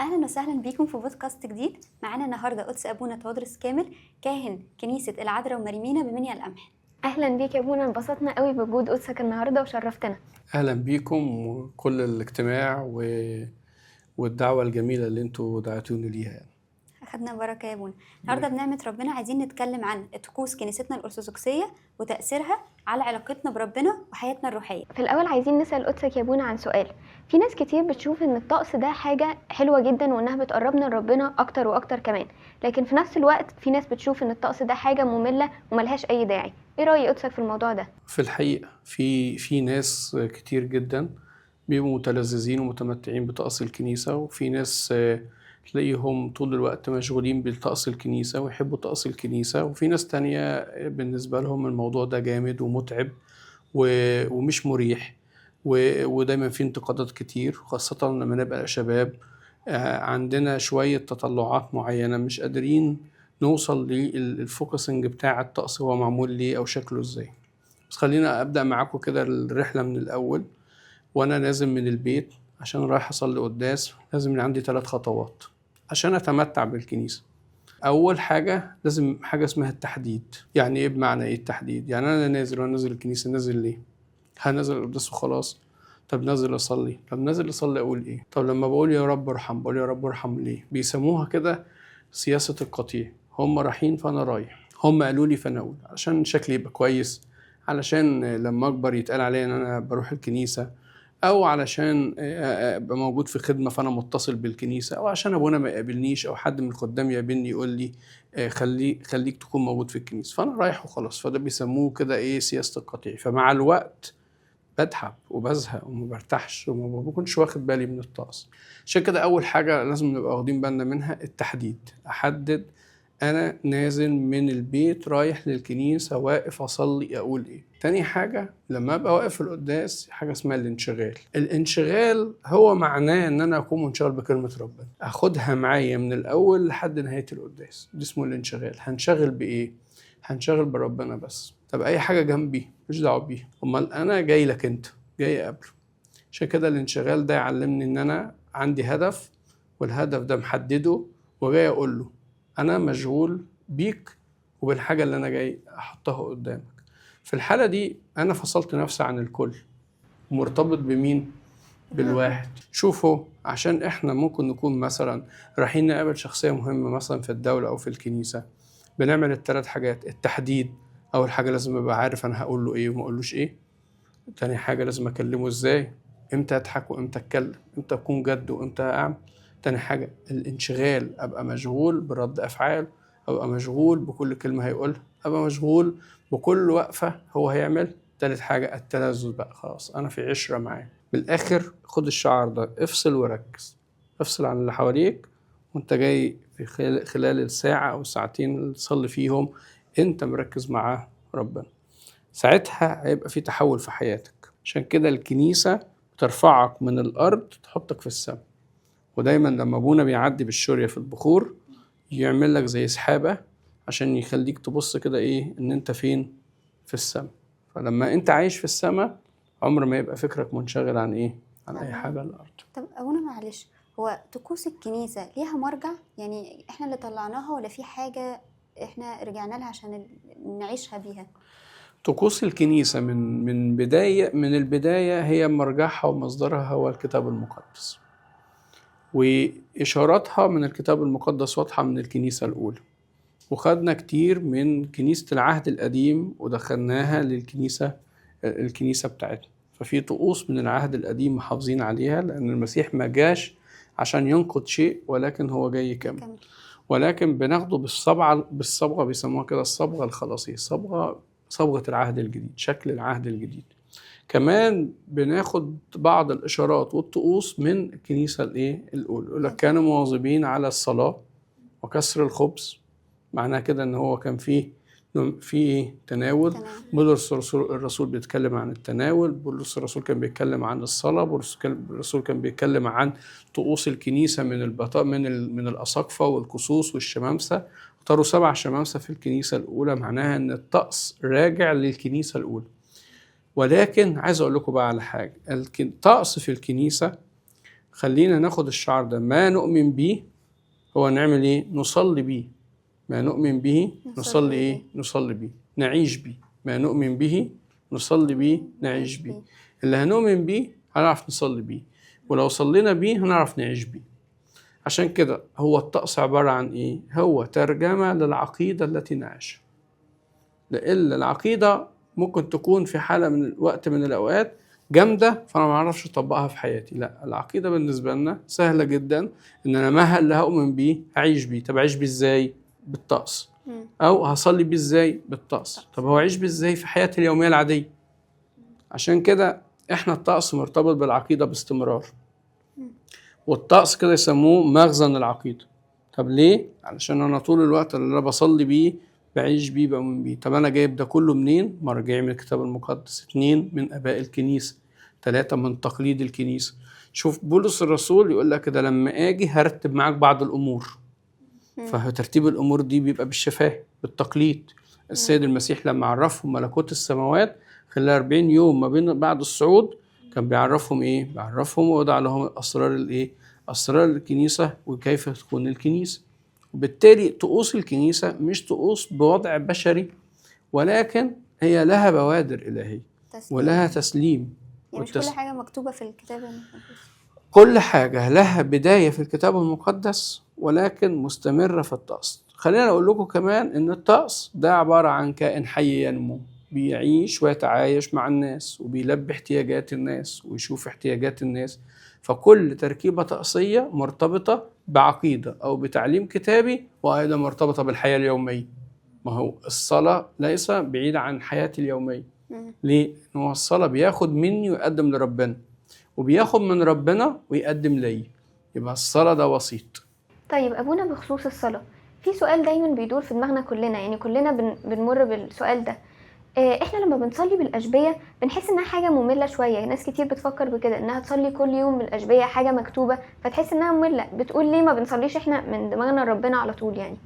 اهلا وسهلا بيكم في بودكاست جديد. معانا النهارده قدس ابونا تواضروس كامل، كاهن كنيسة العذراء ومارمينا بمنيا القمح. اهلا بيك يا ابونا، انبسطنا قوي بوجود قدسك النهارده وشرفتنا. اهلا بيكم وكل الاجتماع والدعوة الجميلة اللي انتوا دعيتوني ليها يعني. اخدنا بركة يا ابونا. النهارده بنعمه ربنا عايزين نتكلم عن طقوس كنيستنا الارثوذكسيه وتاثيرها على علاقتنا بربنا وحياتنا الروحية. في الاول عايزين نسال قدسك يا ابونا عن سؤال. في ناس كتير بتشوف ان الطقس ده حاجة حلوة جدا وانها بتقربنا لربنا اكتر واكتر كمان، لكن في نفس الوقت في ناس بتشوف ان الطقس ده حاجة مملة وملهاش اي داعي. ايه راي قدسك في الموضوع ده؟ في الحقيقة في ناس كتير جدا بيبقوا متلذذين ومتمتعين بطقس الكنيسة، وفي ناس تلاقيهم طول الوقت مشغولين بطقس الكنيسة ويحبوا طقس الكنيسة، وفي ناس تانية بالنسبة لهم الموضوع ده جامد ومتعب ومش مريح ودايما في انتقادات كتير، خاصة لما نبقى شباب عندنا شوية تطلعات معينة مش قادرين نوصل لل focusing بتاع الطقس هو معمول ليه أو شكله ازاي. بس خلينا أبدأ معاكم كده الرحلة من الأول. وأنا نازل من البيت عشان رايح أصلي قداس، لازم يبقى عندي 3 خطوات عشان أتمتع بالكنيسة. أول حاجة لازم حاجة اسمها التحديد. يعني إيه؟ بمعنى إيه التحديد؟ يعني أنا نازل، وأنا نازل الكنيسة نازل ليه؟ هنزل القداس وخلاص؟ طب نازل أصلي، طب نازل أصلي أقول إيه؟ طب لما بقول يا رب ارحم، بقول يا رب ارحم ليه؟ بيسموها كده سياسة القطيع، هم رايحين فأنا رايح، هم قالوا لي فأنا أقول، عشان شكلي يبقى كويس، علشان لما أكبر يتقال عليا إن أنا بروح الكنيسة، أو علشان أبقى موجود في خدمة فأنا متصل بالكنيسة، أو عشان أبونا ما يقابلنيش أو حد من الخدام يقابلني يقول لي خليك تكون موجود في الكنيسة، فأنا رايح وخلاص. فده بيسموه كده إيه؟ سياسة القطيع. فمع الوقت بتعب وبزهق وما برتاحش وما بكونش واخد بالي من الطقس. عشان كده أول حاجة لازم نبقى واخدين بالنا منها التحديد. أحدد أنا نازل من البيت رايح للكنيسة واقف أصلي أقول إيه. تاني حاجة لما أبقى واقف في القداس حاجة اسمها الانشغال. الانشغال هو معناه إن أنا أكون منشغل بكلمة ربنا، أخدها معايا من الأول لحد نهاية القداس. ده اسمه الانشغال. هنشغل بإيه؟ هنشغل بربنا بس. طب أي حاجة جنبي مش دعوة بيها، أمال أنا جاي لك أنت، جاي قبله. عشان كده الانشغال ده يعلمني إن أنا عندي هدف، والهدف ده محددة وجاي أقول له أنا مشغول بيك وبالحاجة اللي أنا جاي أحطها قدامك. في الحالة دي أنا فصلت نفسي عن الكل، مرتبط بمين؟ بالواحد. شوفوا، عشان إحنا ممكن نكون مثلا رايحين نقابل شخصية مهمة مثلا في الدولة أو في الكنيسة، بنعمل الثلاث حاجات. التحديد، أول حاجة لازم أبقى عارف أنا هقول له إيه وما أقولوش إيه. تاني حاجة لازم أكلمه إزاي، إمتى أضحك وإمتى أتكلم، إمتى أكون جد وإمتى أعمل. تاني حاجة الانشغال، أبقى مشغول برد أفعال، أبقى مشغول بكل كلمة هيقولها، أبقى مشغول بكل وقفة هو هيعمل. تالت حاجة التلذذ بقى، خلاص أنا في عشرة معاه. بالآخر خد الشعار ده، افصل وركز، افصل عن اللي حواليك وانت جاي في خلال الساعة أو الساعتين اللي تصلي فيهم انت مركز مع ربنا. ساعتها هيبقى في تحول في حياتك. عشان كده الكنيسة بترفعك من الأرض تحطك في السماء. ودايما لما أبونا بيعدي بالشورية في البخور يعمل لك زي سحابة عشان يخليك تبص كده إيه إن أنت فين؟ في السماء. فلما أنت عايش في السماء عمر ما يبقى فكرك منشغل عن إيه؟ عن أي حاجة على الأرض. طب أبونا معلش، هو طقوس الكنيسة ليها مرجع؟ يعني إحنا اللي طلعناها ولا في حاجة إحنا رجعنا لها عشان نعيشها بيها؟ طقوس الكنيسة من البداية هي مرجعها ومصدرها هو الكتاب المقدس، وإشاراتها من الكتاب المقدس واضحة من الكنيسة الأولى. وخدنا كتير من كنيسة العهد القديم ودخلناها للكنيسة الكنيسة بتاعتنا. ففي طقوس من العهد القديم محافظين عليها، لأن المسيح ما جاش عشان ينقض شيء، ولكن هو جاي يكمل. ولكن بناخده بالصبغة، بيسموها كده الصبغة الخلاصية، صبغة العهد الجديد، شكل العهد الجديد. كمان بناخد بعض الإشارات والطقوس من الكنيسة الإيه الأولى. يقول لك كانوا مواظبين على الصلاة وكسر الخبز، معناها كده إن هو كان فيه تناول. بولس الرسول بيتكلم عن التناول، بولس الرسول كان بيتكلم عن الصلاة، بولس الرسول كان بيتكلم عن طقوس الكنيسة من البطاء من الأساقفة والقصوص والشمامسة. اختاروا 7 شمامسة في الكنيسة الأولى، معناها إن الطقس راجع للكنيسة الأولى. ولكن عايز أقول لكم بقى على حاجة، الطقس في الكنيسة خلينا ناخد الشعار ده، ما نؤمن به هو نعمل ايه؟ نصلي به. ما نؤمن به نصلي ايه؟ نصلي به، نعيش به. ما نؤمن به نصلي به، نعيش به. اللي هنؤمن به هنعرف نصلي بيه، ولو صلينا بيه هنعرف نعيش بيه. عشان كده هو الطقس عبارة عن ايه؟ هو ترجمة للعقيدة التي نعيشها. لأن العقيدة ممكن تكون في حالة من الوقت من الأوقات جامدة، فأنا ما أعرفش أطبقها في حياتي. لا، العقيدة بالنسبة لنا سهلة جدا، إن أنا ما اللي هؤمن بيه هعيش بيه. طب أعيش بيه إزاي؟ بالطقس. أو هصلي بيه إزاي؟ بالطقس. طب هو أعيش بيه إزاي في حياتي اليومية العادية؟ عشان كده إحنا الطقس مرتبط بالعقيدة باستمرار. والطقس كده يسموه مخزن العقيدة. طب ليه؟ علشان أنا طول الوقت اللي أنا بصلي بيه بعيش بيه بؤمن بيه. طب أنا جايب ده كله منين؟ مرجعي من الكتاب المقدس، 2 من آباء الكنيسة، 3 من تقليد الكنيسة. شوف بولس الرسول يقول لك كده، لما آجي هرتب معاك بعض الأمور. فترتيب الأمور دي بيبقى بالشفاه، بالتقليد. السيد المسيح لما عرفهم ملكوت السماوات خلال 40 يوم ما بين بعد الصعود، كان بيعرفهم إيه؟ بيعرفهم ووضع لهم أسرار الإيه؟ أسرار الكنيسة وكيف تكون الكنيسة. وبالتالي طقوس الكنيسة مش طقوس بوضع بشري، ولكن هي لها بوادر إلهية ولها تسليم. يعني مش كل حاجة مكتوبة في الكتاب المقدس. كل حاجة لها بداية في الكتاب المقدس، ولكن مستمرة في الطقس. خلينا أقول لكم كمان إن الطقس ده عبارة عن كائن حي ينمو، بيعيش ويتعايش مع الناس، وبيلبي احتياجات الناس ويشوف احتياجات الناس. فكل تركيبة طقسية مرتبطة بعقيدة أو بتعليم كتابي، وأيضا مرتبطة بالحياة اليومية. ما هو الصلاة ليس بعيدة عن حياتي اليومية. ليه؟ إن هو الصلاة بياخد مني ويقدم لربنا، وبياخد من ربنا ويقدم لي. يبقى الصلاة ده وسيط. طيب أبونا، بخصوص الصلاة في سؤال دايما بيدور في دماغنا كلنا، يعني كلنا بنمر بالسؤال ده. احنا لما بنصلي بالأشبية بنحس انها حاجة مملة شوية. ناس كتير بتفكر بكده، انها تصلي كل يوم بالأشبية حاجة مكتوبة فتحس انها مملة. بتقول ليه ما بنصليش احنا من دماغنا ربنا على طول يعني؟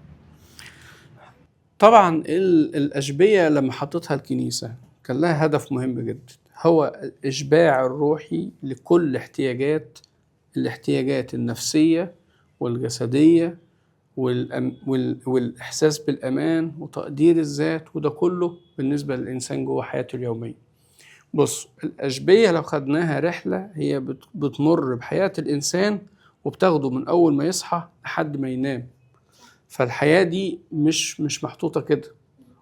طبعا الأشبية لما حطتها الكنيسة كان لها هدف مهم جدا، هو الإشباع الروحي لكل الاحتياجات النفسية والجسدية والإحساس بالأمان وتقدير الذات، وده كله بالنسبة للإنسان جوه حياته اليومية. بص، الأشبية لو خدناها رحلة، هي بتمر بحياة الإنسان وبتاخده من أول ما يصحى لحد ما ينام. فالحياة دي مش محطوطة كده،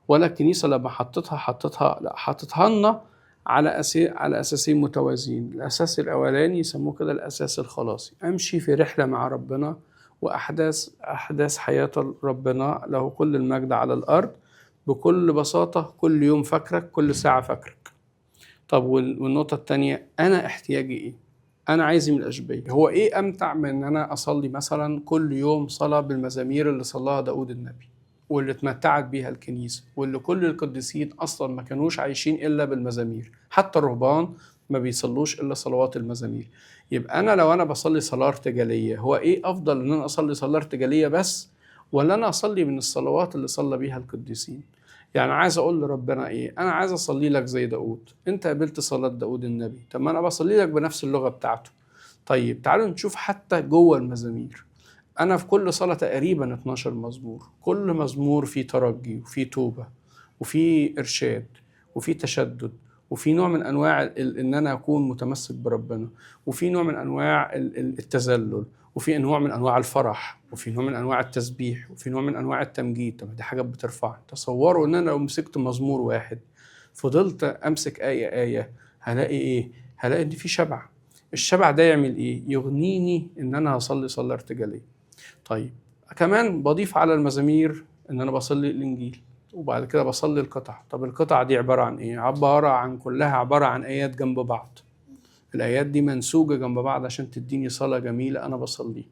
ولا الكنيسة لما حطتها لا، حطتها لنا على أساسين متوازيين. الأساس الأولاني يسموه كده الأساس الخلاصي، أمشي في رحلة مع ربنا وأحداث حياة ربنا له كل المجد على الأرض بكل بساطة، كل يوم فاكرك، كل ساعة فاكرك. طب والنقطة التانية، أنا احتياجي إيه؟ أنا عايز من الأشبية هو إيه؟ أمتع من إن أنا أصلي مثلا كل يوم صلاة بالمزامير اللي صلاها داود النبي، واللي اتمتعت بيها الكنيسة، واللي كل القديسين أصلا ما كانوش عايشين إلا بالمزامير، حتى الرهبان ما بيصلوش إلا صلوات المزامير. يبقى أنا لو أنا بصلي صلاة ارتجالية، هو إيه أفضل، إن أنا أصلي صلاة ارتجالية بس، ولا أنا أصلي من الصلوات اللي صلى بيها القديسين؟ يعني عايز أقول لربنا إيه؟ أنا عايز أصلي لك زي داود. أنت قبلت صلاة داود النبي، طب ما أنا بصلي لك بنفس اللغة بتاعته. طيب تعالوا نشوف حتى جوه المزامير، أنا في كل صلاة تقريبا 12 مزمور، كل مزمور فيه ترجي وفيه توبة وفيه إرشاد وفيه تشدد وفي نوع من أنواع إن أنا أكون متمسك بربنا، وفي نوع من أنواع التذلل، وفي نوع من أنواع الفرح، وفي نوع من أنواع التسبيح، وفي نوع من أنواع التمجيد. طب دي حاجة بترفع. تصوروا إن أنا لو مسكت مزمور واحد فضلت أمسك آية آية، هلاقي إيه؟ هلاقي إن في شبع. الشبع ده يعمل إيه؟ يغنيني إن أنا هصلي صلاة ارتجالية. طيب كمان بضيف على المزامير إن أنا بصلي الإنجيل، وبعد كده بصلي القطع. طب القطع دي عبارة عن إيه؟ عبارة عن كلها عبارة عن آيات جنب بعض. الآيات دي منسوجة جنب بعض عشان تديني صلاة جميلة أنا بصليها.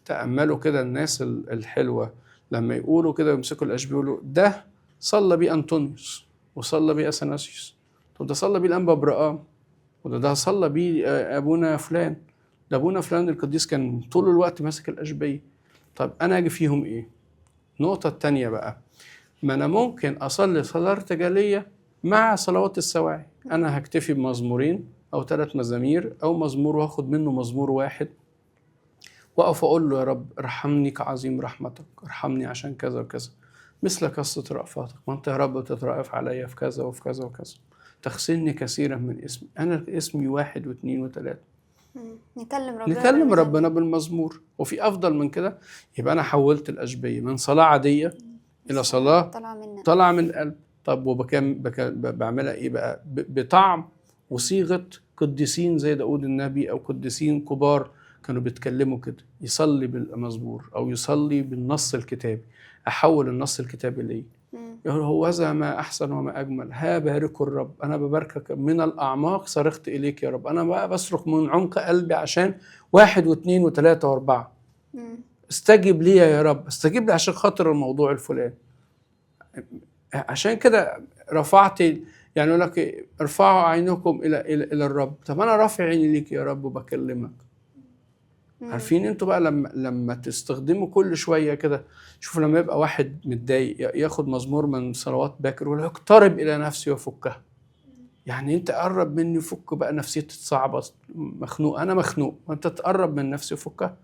تأملوا كده الناس الحلوة لما يقولوا كده، يمسكوا الأشبيه يقولوا ده صلى بيه أنطونيوس، وصلى بيه أثناسيوس، طب ده صلى بيه الأنبا برقام، وده صلى بيه أبونا فلان، ده أبونا فلان القديس كان طول الوقت ماسك الأشبية. طب أنا أجي فيهم إيه؟ النقطة التانية بقى، ما أنا ممكن أصلي صلاة ارتجالية مع صلوات السواعي. أنا هكتفي بمزمورين أو 3 مزامير أو مزمور، وهاخد منه مزمور واحد واقف اقول له يا رب ارحمني كعظيم رحمتك، ارحمني عشان كذا وكذا، مثل كثرة رأفاتك، ما انت يا رب بتترأف عليا في كذا وفي كذا وكذا، تغسلني كثيرا من اسمي، انا اسمي 1 و2 و3. نكلم ربنا، نكلم ربنا بالمزمور. وفي افضل من كده؟ يبقى انا حولت الاشبيه من صلاة عادية الى صلاة طالعه من القلب. طب وبكم بعملها ايه بقى؟ بطعم وصيغة قديسين زي داود النبي او قديسين كبار كانوا بيتكلموا كده، يصلي بالمزمور او يصلي بالنص الكتابي. احول النص الكتابي ليه؟ يقول هوذا ما احسن وما اجمل، ها باركوا الرب، انا بباركك من الاعماق صرخت اليك يا رب. انا بقى بصرخ من عمق قلبي عشان 1 و2 و3 و4. استجب لي يا رب، استجب لي عشان خاطر الموضوع الفلاني. عشان كده رفعت، يعني يقول لك ارفعوا عينكم الى الى الى الرب. طب انا رافع عيني ليك يا رب وبكلمك. عارفين انتوا بقى لما تستخدموا كل شوية كده، شوفوا لما يبقى واحد متضايق ياخد مزمور من صلوات باكر ويقول اقترب الى نفسي وفكها. يعني انت قرب مني وفك بقى، نفسيتي صعبة، مخنوق، انا مخنوق، وانت تقرب من نفسي وفكها.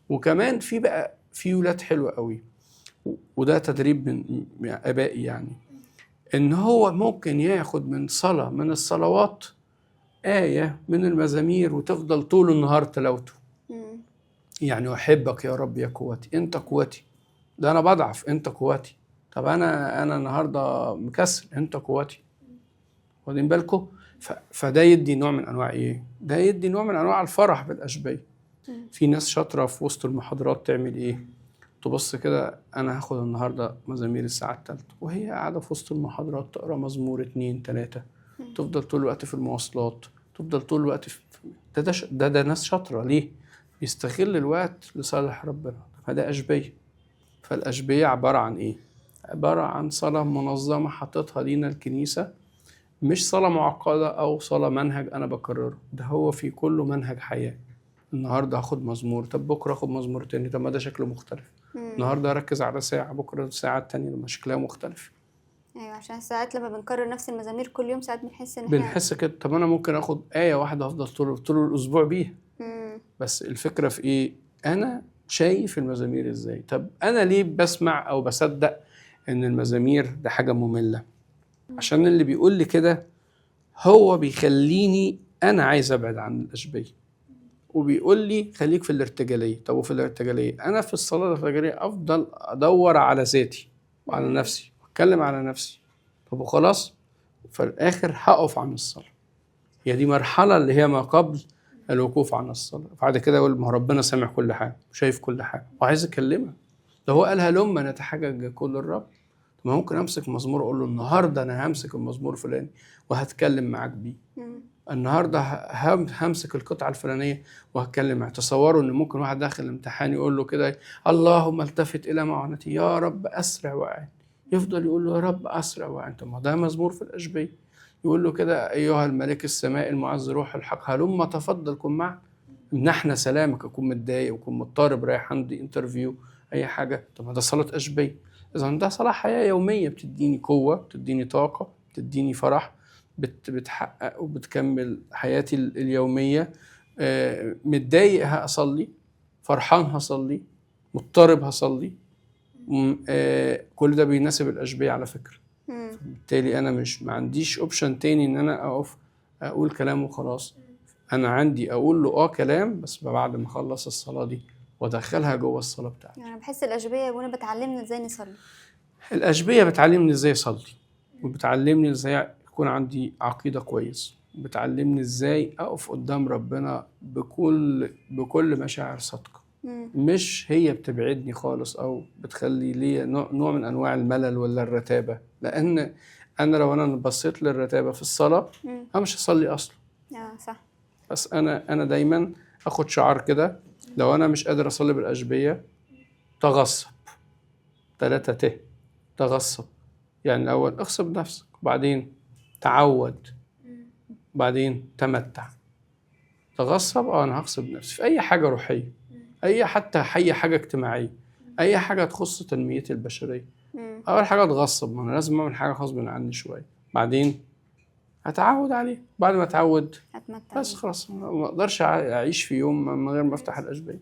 وكمان في بقى في ولاد حلوة قوي، وده تدريب من ابائي، يعني ان هو ممكن ياخد من صلاة من الصلوات آية من المزامير وتفضل طول النهار تلاوته. يعني احبك يا رب يا قوتي، انت قوتي، ده انا بضعف انت قوتي، طب انا النهارده مكسل انت قوتي. واخدين بالكم؟ فده يدي نوع من انواع ايه؟ ده يدي نوع من انواع الفرح بالاشبيه. في ناس شاطرة في وسط المحاضرات تعمل ايه؟ تبص كده، انا هاخد النهارده مزامير الساعة 3، وهي قاعدة في وسط المحاضرات تقرا مزمور 2 3، تفضل طول الوقت في المواصلات، تفضل طول الوقت في ده ناس شاطرة. ليه؟ بيستغل الوقت لصالح ربنا. فده أشبية. فالأشبية عبارة عن إيه؟ عبارة عن صلاة منظمة حاططها لينا الكنيسة، مش صلاة معقدة أو صلاة منهج أنا بكرره، ده هو في كله منهج حياة. النهاردة هاخد مزمور، طب بكرة هاخد مزمور تاني، طب ما ده شكله مختلف. النهاردة هركز على ساعة، بكرة الساعة التانية لما شكلها مختلف. ايوه، عشان ساعات لما بنكرر نفس المزامير كل يوم ساعات بنحس ان احنا بنحس كده. طب انا ممكن اخد آية واحدة افضل طول الاسبوع بيها. بس الفكرة في ايه؟ انا شايف المزامير ازاي؟ طب انا ليه بسمع او بصدق ان المزامير ده حاجة مملة؟ عشان اللي بيقول لي كده هو بيخليني انا عايز ابعد عن الاشبية، وبيقول لي خليك في الارتجالية. طب وفي الارتجالية انا في الصلاة الارتجالية افضل ادور على ذاتي وعلى نفسي واتكلم على نفسي. طب وخلاص في الاخر هقف عن الصلاة. هي دي مرحلة اللي هي ما قبل الوقوف عن الصلاة. بعد كده يقول ما ربنا سامع كل حاجة وشايف كل حاجة وعايز اكلمها. ده هو قالها لما نتحجج كل الرب. طب ما ممكن امسك مزمور اقول له النهارده انا همسك المزمور الفلاني وهتكلم معاك بيه. النهارده همسك القطعة الفلانية وهتكلم معاك. تصوروا ان ممكن واحد داخل الامتحان يقول له كده اللهم التفت الى معونتي يا رب اسرع واعن، يفضل يقول له يا رب اسرع واعن. طب ما ده مزمور في الاشبيه. يقول له كده ايها الملك السماء المعز روح الحق هلم تفضل كن معنا، امنحنا سلامك. اكون متضايق واكون مضطرب رايح عندي interview اي حاجة. طب ما ده صلاة اشبيه. اذا ده صلاة حياة يومية بتديني قوة، بتديني طاقة، بتديني فرح، بتحقق وبتكمل حياتي اليومية. متضايق هصلي، فرحان هصلي، مضطرب هصلي. كل ده بيناسب الاشبيه على فكرة. بالتالي انا مش ما عنديش option تاني ان انا اقف اقول كلام وخلاص. انا عندي اقول له كلام بس بعد ما اخلص الصلاة دي وادخلها جوه الصلاة بتاعتي. انا بحس الاشبيه يا ابونا بتعلمنا ازاي نصلي. الاشبيه بتعلمني ازاي اصلي، وبتعلمني ازاي يكون عندي عقيدة كويس، بتعلمني ازاي اقف قدام ربنا بكل مشاعر صادقة. مش هي بتبعدني خالص او بتخلي لي نوع من انواع الملل ولا الرتابه، لان انا لو انا بصيت للرتابه في الصلاة انا مش هصلي اصلا. صح. بس انا دايما اخد شعار كده، لو انا مش قادر اصلي بالاشبيه تغصب. 3 ت تغصب، يعني الاول اغصب نفسك، وبعدين تعود، بعدين تمتع. تغصب، انا هغصب نفسي في اي حاجة روحية، اي حتى اي حاجة اجتماعية، اي حاجة تخص تنميتي البشرية. اول حاجة اتغصب، ما انا لازم اعمل حاجة غصب عني شوية، بعدين هتعود عليه، بعد ما اتعود اتمتع بس خلاص ما اقدرش اعيش في يوم من غير ما افتح الاشبيه.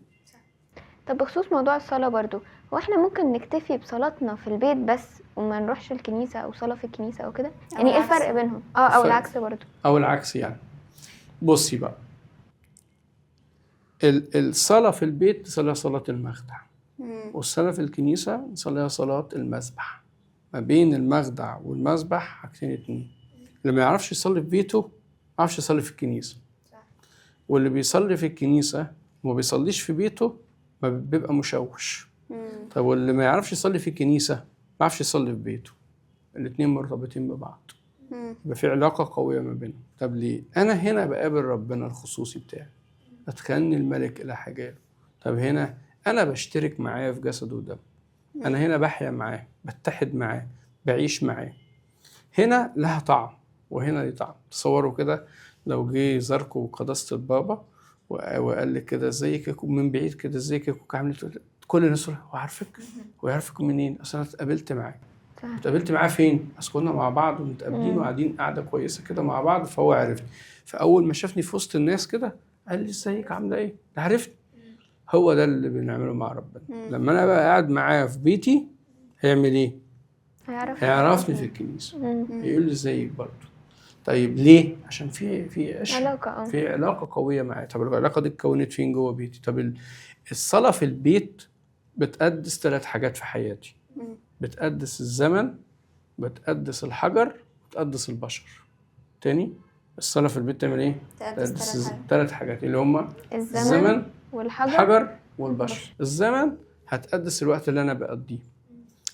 طب بخصوص موضوع الصلاة برضو، هو احنا ممكن نكتفي بصلاتنا في البيت بس وما نروحش الكنيسة أو صلاة في الكنيسة أو كده؟ أو يعني ايه العكس. الفرق بينهم؟ أو الفرق. العكس برضو. او العكس يعني. بصي بقى، الصلاة في البيت نصليها صلاة المخدع، والصلاة في الكنيسة نصليها صلاة المذبح. ما بين المخدع والمذبح حاجتين اتنين. اللي ما يعرفش يصلي في بيته ما يعرفش يصلي في الكنيسة، واللي بيصلي في الكنيسة وما بيصليش في بيته ما بيبقى مشوش. طب واللي ما يعرفش يصلي في الكنيسة ما يعرفش يصلي في بيته. الاتنين مرتبطين ببعض، يبقى في علاقة قوية ما بينهم. طب ليه؟ أنا هنا بقابل ربنا الخصوصي بتاعي، أتخني الملك إلى حجاله. طب هنا أنا بشترك معاه في جسده ودمه، أنا هنا بحيا معاه، بتحد معاه، بعيش معاه. هنا لها طعم وهنا ليه طعم. تصوروا كده لو جه زاركو وقداسة البابا وقال لك كده ازيك من بعيد كده، ازيك يا كوكا عامل إيه؟ كل الناس تقول هو عارفك؟ هو يعرفك منين؟ اصل انا اتقابلت معاه. اتقابلت معاه فين؟ اصل كنا مع بعض ومتقابلين وقاعدين قاعدة كويسة كده مع بعض، فهو عرفني. فاول ما شافني في وسط الناس كده قال لي ازيك عامله ايه؟ ده عرفني. هو ده اللي بنعمله مع ربنا. لما انا بقى قاعد معاه في بيتي هيعمل ايه؟ هيعرفني في الكنيسة، هيقول لي ازيك برضه. طيب ليه؟ عشان في عشرة، علاقة، في علاقة قوية معاه. طب العلاقة دي اتكونت فين؟ جوه بيتي. طب الصلاة في البيت بتقدس 3 حاجات في حياتي. بتقدس الزمن، بتقدس الحجر، بتقدس البشر. تاني، الصلاة في البيت تعمل ايه؟ تقدس 3 حاجات اللي هما الزمن والحجر الحجر والبشر. الزمن هتقدس الوقت اللي انا بقضيه.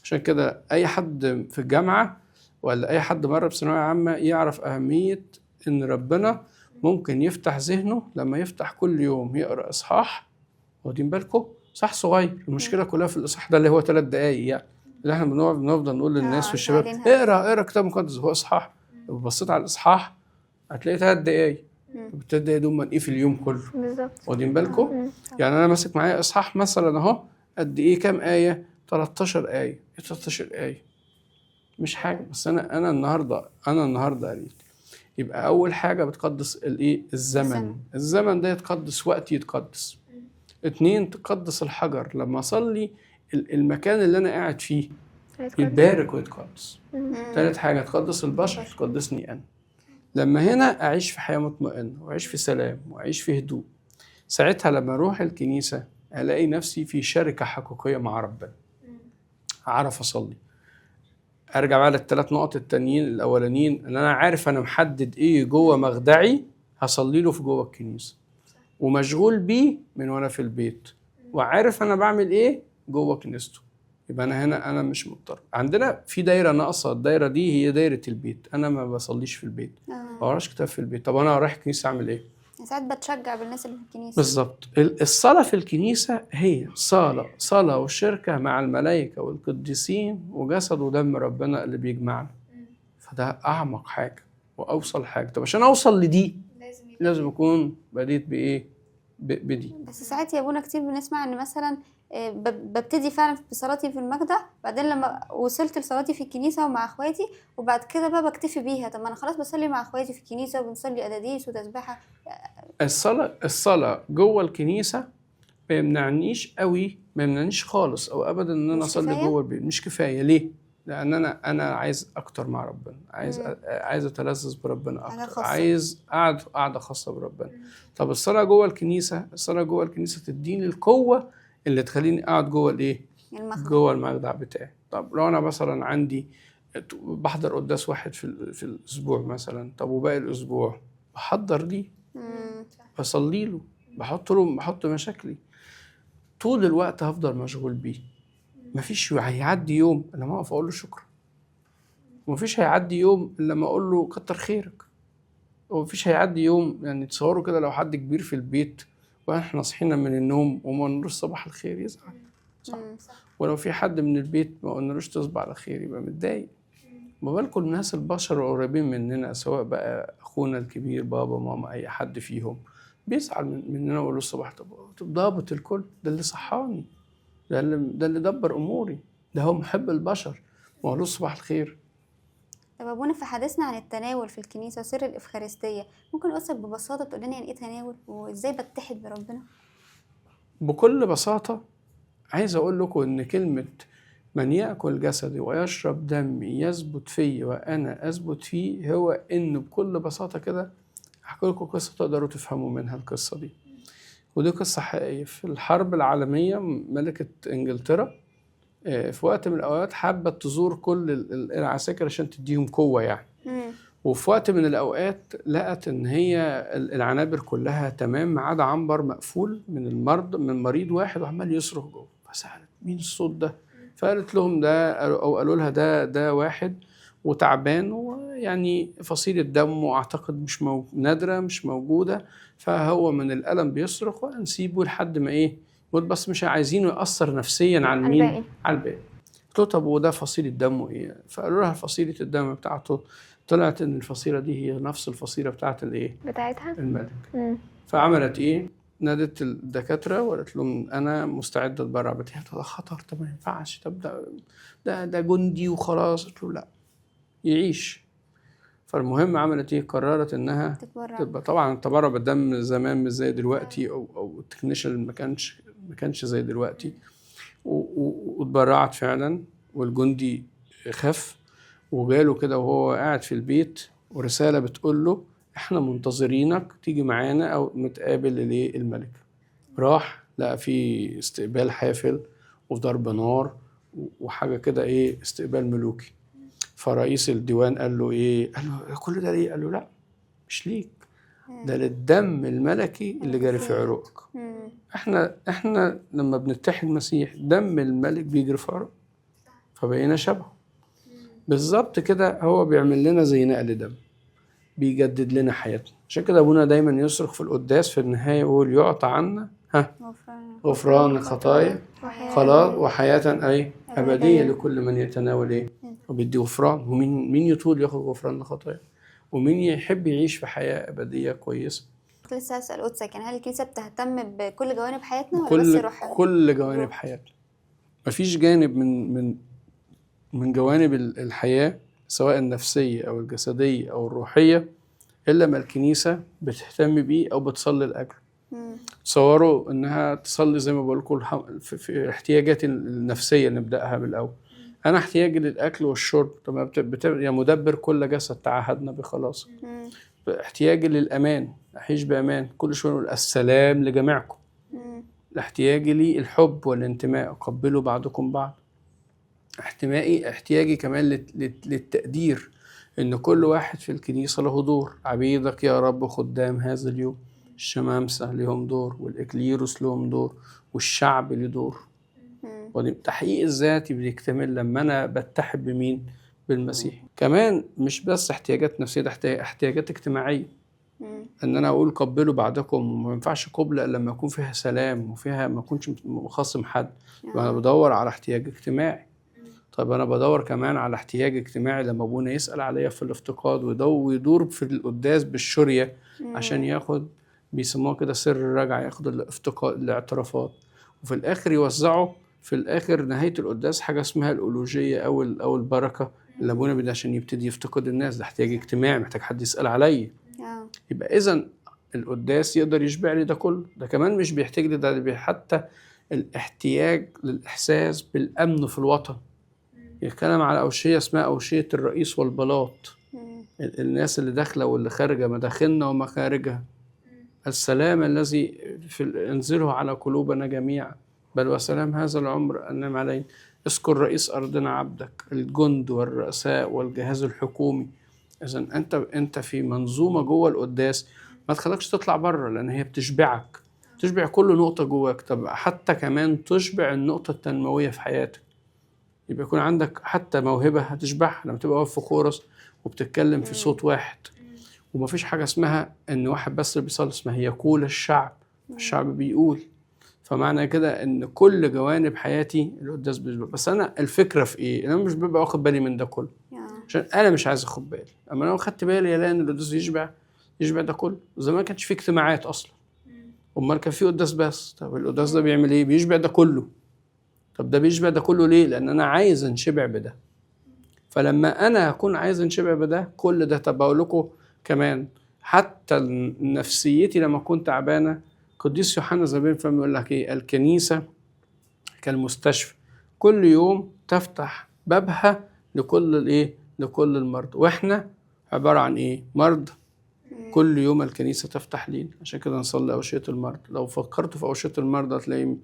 عشان كده اي حد في الجامعة ولا اي حد مر بثانوية عامة يعرف أهمية ان ربنا ممكن يفتح ذهنه لما يفتح كل يوم يقرأ إصحاح. واخدين بالكم؟ صح صغير، المشكلة كلها في الإصحاح ده اللي هو 3 دقايق يعني، اللي احنا بنفضل نقول للناس والشباب اقرا كتاب مقدس، هو إصحاح. لو بصيت على الإصحاح هتلاقي 3 دقايق. ال3 دقايق دول من ايه في اليوم كله؟ بالظبط. واخدين بالكم؟ يعني أنا ماسك معايا إصحاح مثلا أهو، قد إيه؟ كام آية؟ 13 آية. إيه 13 آية؟ مش حاجة، بس أنا النهاردة قريت. يبقى أول حاجة بتقدس الإيه؟ الزمن. الزمن ده يتقدس، وقتي يتقدس. 2 تقدس الحجر. لما أصلي المكان اللي أنا قاعد فيه يتبارك ويتقدس. 3 حاجة تقدس البشر، تقدسني أنا. لما هنا أعيش في حياة مطمئنة وأعيش في سلام وأعيش في هدوء، ساعتها لما أروح الكنيسة ألاقي نفسي في شركة حقيقية مع ربنا، أعرف أصلي. أرجع بقى لل3 نقط التانيين الأولانيين، إن أنا عارف أنا محدد إيه جوه مخدعي هصلي له في جوه الكنيسة، ومشغول بيه من وأنا في البيت، وعارف أنا بعمل إيه جوه كنيسته. يبقى أنا هنا أنا مش مضطر. عندنا في دايرة ناقصة، الدايرة دي هي دايرة البيت. أنا ما بصليش في البيت، ما بقراش كتاب في البيت. طب أنا رايح الكنيسة أعمل إيه؟ ساعات بتشجع بالناس اللي في الكنيسة. بالظبط. الصلاة في الكنيسة هي صلاة وشركة مع الملائكة والقديسين وجسد ودم ربنا اللي بيجمعنا. فده أعمق حاجة وأوصل حاجة. طب عشان أوصل لدي لازم أكون بديت بإيه؟ بدي. بس ساعات يا أبونا كتير بنسمع إن مثلا ببتدي فعلا بصلاتي في المخدع، بعدين لما وصلت لصلاتي في الكنيسة ومع اخواتي، وبعد كده بقى بكتفي بيها. طب ما انا خلاص بصلي مع اخواتي في الكنيسة وبنصلي قداديس وتسبيحة. الصلاة جوه الكنيسة ما يمنعنيش قوي، ما يمنعنيش خالص او ابدا ان انا اصلي جوه البيت. مش كفاية. ليه؟ لان انا عايز اكتر مع ربنا، عايز اتلذذ بربنا اكتر، عايز قعدة خاصة بربنا. طب الصلاة جوه الكنيسة، الصلاة جوه الكنيسة تديني القوة اللي تخليني اقعد جوه الايه؟ جوه المخدع بتاعي. طب لو انا مثلا عندي بحضر قداس واحد في الاسبوع مثلا، طب وباقي الاسبوع بحضر ليه، بصلي له، بحط مشاكلي طول الوقت، هفضل مشغول بيه. مفيش هيعدي يوم الا ما اقف اقول له شكرا، ومفيش هيعدي يوم الا ما اقول له كتر خيرك، ومفيش هيعدي يوم. يعني تصوروا كده لو حد كبير في البيت واحنا صحينا من النوم وما قلنالوش صباح الخير يزعل، صح؟ ولو في حد من البيت ما قلنالوش تصبح على خير يبقى متضايق. ما بالكم الناس البشر القريبين مننا، سواء بقى اخونا الكبير، بابا، ماما، اي حد فيهم بيزعل مننا ويقول له الصباح. طب ضابط الكل، ده اللي صحاني، ده اللي دبر اموري، ده هو محب البشر، ما قالوش صباح الخير. طب ابونا في حديثنا عن التناول في الكنيسة وسر الافخارستيه، ممكن قصدك ببساطة تقول لنا يعني ايه تناول وازاي بتحد بربنا؟ بكل بساطة عايز اقول لكم ان كلمة من ياكل جسدي ويشرب دمي يثبت فيا وانا اثبت فيه، هو انه بكل بساطة كده هحكي لكم قصة تقدروا تفهموا منها القصة دي، ودي قصة حقيقية. في الحرب العالمية ملكه انجلترا في وقت من الاوقات حابة تزور كل العساكر عشان تديهم قوة يعني. وفي وقت من الاوقات لقت ان هي العنابر كلها تمام ما عدا عنبر مقفول من المرض، من مريض واحد وعمال يصرخ جوه. فسالت مين الصوت ده؟ فقالت لهم ده، او قالوا لها ده واحد وتعبان ويعني فصيلة دمه اعتقد مش نادرة مش موجودة، فهو من الألم بيصرخ وهنسيبه لحد ما ايه يموت، بس مش عايزينه يأثر نفسيا على مين؟ على الباقي. قلت له طب وده فصيلة دمه ايه؟ فقالوا لها فصيلة الدم بتاعته طلعت ان الفصيلة دي هي نفس الفصيلة بتاعت الايه؟ بتاعتها؟ الملك. فعملت ايه؟ نادت الدكاترة وقالت لهم أنا مستعدة أتبرع بالدم. ده خطر، طب ما ينفعش، طب ده جندي وخلاص. قلت له لا، يعيش. فالمهم عملت ايه؟ قررت انها تتبرع. طبعا التبرع بالدم زمان مش زي دلوقتي، او ال technician ما كانش زي دلوقتي، واتبرعت فعلا، والجندي خف وجاله كده وهو قاعد في البيت ورسالة بتقول له احنا منتظرينك تيجي معانا او نتقابل للملك. راح لقى في استقبال حافل وضرب نار وحاجه كده ايه، استقبال ملوكي. فرئيس الديوان قال له ايه؟ قال له كل ده ليه؟ قال له لا مش ليك، ده للدم الملكي اللي جاري في عروقك. احنا لما بنتحد المسيح دم الملك بيجري في عروق، فبقينا شبهه بالظبط كده. هو بيعمل لنا زي نقل دم، بيجدد لنا حياتنا. عشان كده ابونا دايما يصرخ في القداس في النهاية يقول يعطى عنا غفران الخطايا خلاص وحياه اي ابدية لكل من يتناول ايه، وبيدي غفران. ومين مين يطول ياخد غفران الخطايا، ومين يحب يعيش في حياة ابدية كويسة. كنت لسه هسأل قدسك، يعني هل الكنيسة بتهتم بكل جوانب حياتنا ولا بس روحها؟ كل جوانب حياتنا، مفيش جانب من من من جوانب الحياة سواء النفسية او الجسدية او الروحية الا ما الكنيسة بتهتم بيه او بتصلي لاجله. تصوروا انها تصلي زي ما بقول لكم في احتياجات النفسية نبداها بالاول. انا احتياجي للاكل والشرب، طب يا مدبر كل جسد تعهدنا بخلاص. احتياجي للامان، اعيش بامان، كل شوية نقول السلام لجميعكم. احتياجي للحب والانتماء، قبلوا بعضكم بعض. احتياجي كمان للتقدير، ان كل واحد في الكنيسة له دور. عبيدك يا رب خدام هذا اليوم، الشمامسه لهم دور، والاكليروس لهم دور، والشعب له دور. والتحقيق الذاتي بيكتمل لما انا بتحد بمين؟ بالمسيح. كمان مش بس احتياجات نفسية، ده احتياجات اجتماعية. ان انا اقول قبلوا بعضكم، وما ينفعش قبله الا لما يكون فيها سلام وفيها ما اكونش مخاصم حد. انا بدور على احتياج اجتماعي. طيب انا بدور كمان على احتياج اجتماعي لما ابونا يسال عليا في الافتقاد ويدور في القداس بالشوريه عشان ياخد، بيسموها كده سر الرجعة، ياخد الافتقاد الاعترافات، وفي الاخر يوزعه في الاخر نهاية القداس حاجة اسمها الالوجيه او البركة اللي ابونا بيديها عشان يبتدي يفتقد الناس. ده احتياج اجتماعي، محتاج حد يسال عليا. يبقى اذا القداس يقدر يشبع لي ده كله. ده كمان مش بيحتاج لي ده، حتى الاحتياج للاحساس بالامن في الوطن. يتكلم على أوشية اسمها أوشية الرئيس والبلاط، الناس اللي داخلة واللي خارجة، مداخلنا ومخارجها. السلام الذي انزله على قلوبنا جميعا، بل وسلام هذا العمر أنعم علينا. اذكر رئيس أرضنا عبدك، الجند والرؤساء والجهاز الحكومي. إذا أنت في منظومة جوه القداس ما تخليكش تطلع بره، لأن هي بتشبعك، تشبع كل نقطة جواك. طب حتى كمان تشبع النقطة التنموية في حياتك، يبقى يكون عندك حتى موهبة هتشبعها لما تبقى واقف في خورس وبتتكلم في صوت واحد. ومفيش حاجة اسمها إن واحد بس اللي بيصلي، اسمها يقول الشعب، الشعب بيقول. فمعنى كده إن كل جوانب حياتي القداس بيشبع. بس أنا الفكرة في إيه؟ أنا مش ببقى واخد بالي من ده كله، عشان أنا مش عايز أخد بالي. أما لو خدت بالي ألاقي إن القداس يشبع ده كله. زمان ما كانش في اجتماعات أصلا، أمال كان في قداس بس. طب القداس ده بيعمل إيه؟ بيشبع ده كله. طب ده بيشبع ده كله ليه؟ لأن أنا عايز انشبع بده. فلما أنا هكون عايز انشبع بده كل ده. طب أقول لكم كمان حتى نفسيتي لما أكون تعبانة، قديس يوحنا زبين فم يقول لك إيه؟ الكنيسة كالمستشفى، كل يوم تفتح بابها لكل الايه؟ لكل المرضى. واحنا عبارة عن ايه؟ مرضى. كل يوم الكنيسة تفتح لينا. عشان كده نصلي أوشية المرضى. لو فكرتوا في أوشية المرضى هتلاقي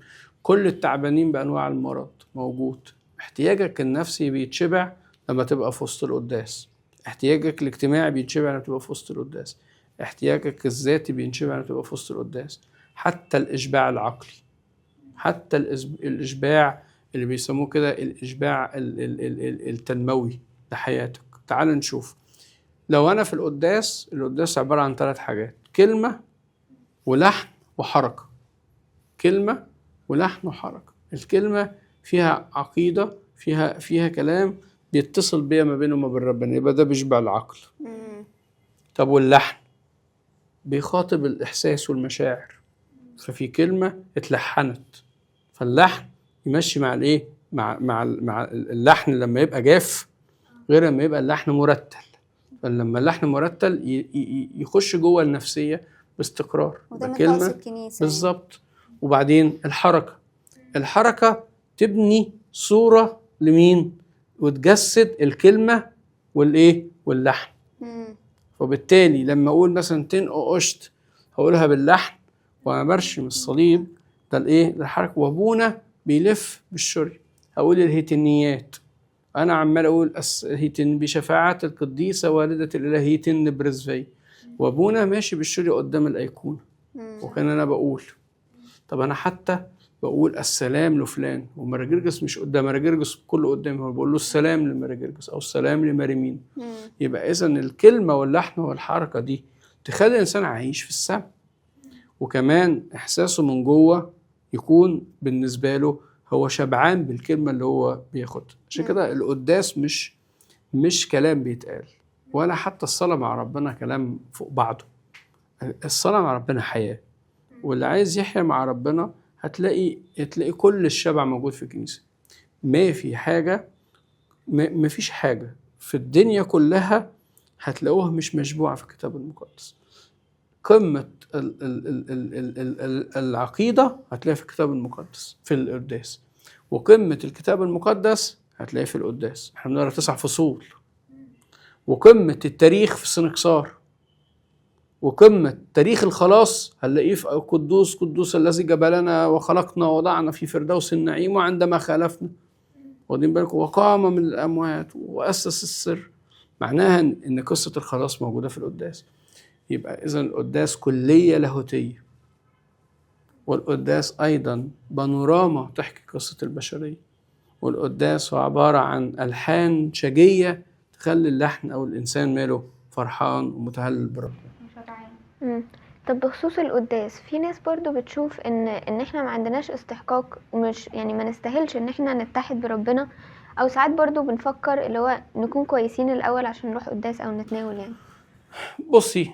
كل التعبانين بأنواع المرض موجود. احتياجك النفسي بيتشبع لما تبقى في وسط القداس، احتياجك الاجتماعي بيتشبع لما تبقى في وسط القداس، احتياجك الذاتي بينشبع لما تبقى في وسط القداس، حتى الإشباع العقلي، حتى الإشباع اللي بيسموه كده الإشباع التنموي لحياتك. تعال نشوف. لو أنا في القداس، القداس عبارة عن 3 حاجات: كلمة ولحن وحركة. كلمة ولحن وحركة. الكلمة فيها عقيدة، فيها كلام بيتصل بيها ما بينه وما بين ربنا، يبقى ده بيشبع العقل. طب واللحن بيخاطب الإحساس والمشاعر، ففي كلمة اتلحنت، فاللحن يمشي مع الايه؟ مع اللحن لما يبقى جاف غير لما يبقى اللحن مرتل. فلما اللحن مرتل يخش جوه النفسية باستقرار. وده من طقس الكنيسة بالظبط. وبعدين الحركة، الحركة تبني صورة لمين؟ وتجسد الكلمة والايه؟ واللحن. وبالتالي لما اقول مثلا تنقشت هقولها باللحن وانا برشم الصليب، ده الايه؟ ده الحركة. وابونا بيلف بالشري. هقول الهيتنيات، انا عمال اقول هيتن بشفاعة القديسة والدة الاله هيتن برزفي، وابونا ماشي بالشري قدام الايقونة، وكان انا بقول. طب انا حتى بقول السلام لفلان، ومراجرجس مش قدام، مراجرجس كله قدامي، هو بقول له السلام لمراجرجس او السلام لمارمين. يبقى اذا الكلمة واللحن والحركة دي تخلي الانسان عايش في السماء، وكمان احساسه من جوه يكون بالنسبة له هو شبعان بالكلمة اللي هو بياخدها. عشان كده القداس مش كلام بيتقال، ولا حتى الصلاة مع ربنا كلام فوق بعضه. الصلاة مع ربنا حياة، واللي عايز يحيا مع ربنا هتلاقي كل الشبع موجود في الكنيسة. ما في حاجة، ما فيش حاجة في الدنيا كلها هتلاقوها مش مشبوعة في الكتاب المقدس. قمة العقيدة هتلاقيها في الكتاب المقدس في القداس، وقمة الكتاب المقدس هتلاقيها في القداس. احنا بنقرا 9 فصول. وقمة التاريخ في السنكسار، وقمة تاريخ الخلاص هنلاقيه في قدوس قدوس الذي جبلنا وخلقنا ووضعنا في فردوس النعيم وعندما خالفنا، واخدين بالكم، وقام من الأموات وأسس السر. معناها إن قصة الخلاص موجودة في القداس. يبقى إذن القداس كلية لاهوتية، والقداس أيضا بانوراما تحكي قصة البشرية، والقداس هو عبارة عن ألحان شجية تخلي اللحن أو الإنسان ماله فرحان ومتهلل بربنا. طب بخصوص القداس، في ناس برضو بتشوف ان احنا ما عندناش استحقاق، ومش يعني ما نستاهلش ان احنا نتحد بربنا، او ساعات برضو بنفكر اللي هو نكون كويسين الاول عشان نروح قداس او نتناول يعني. بصي،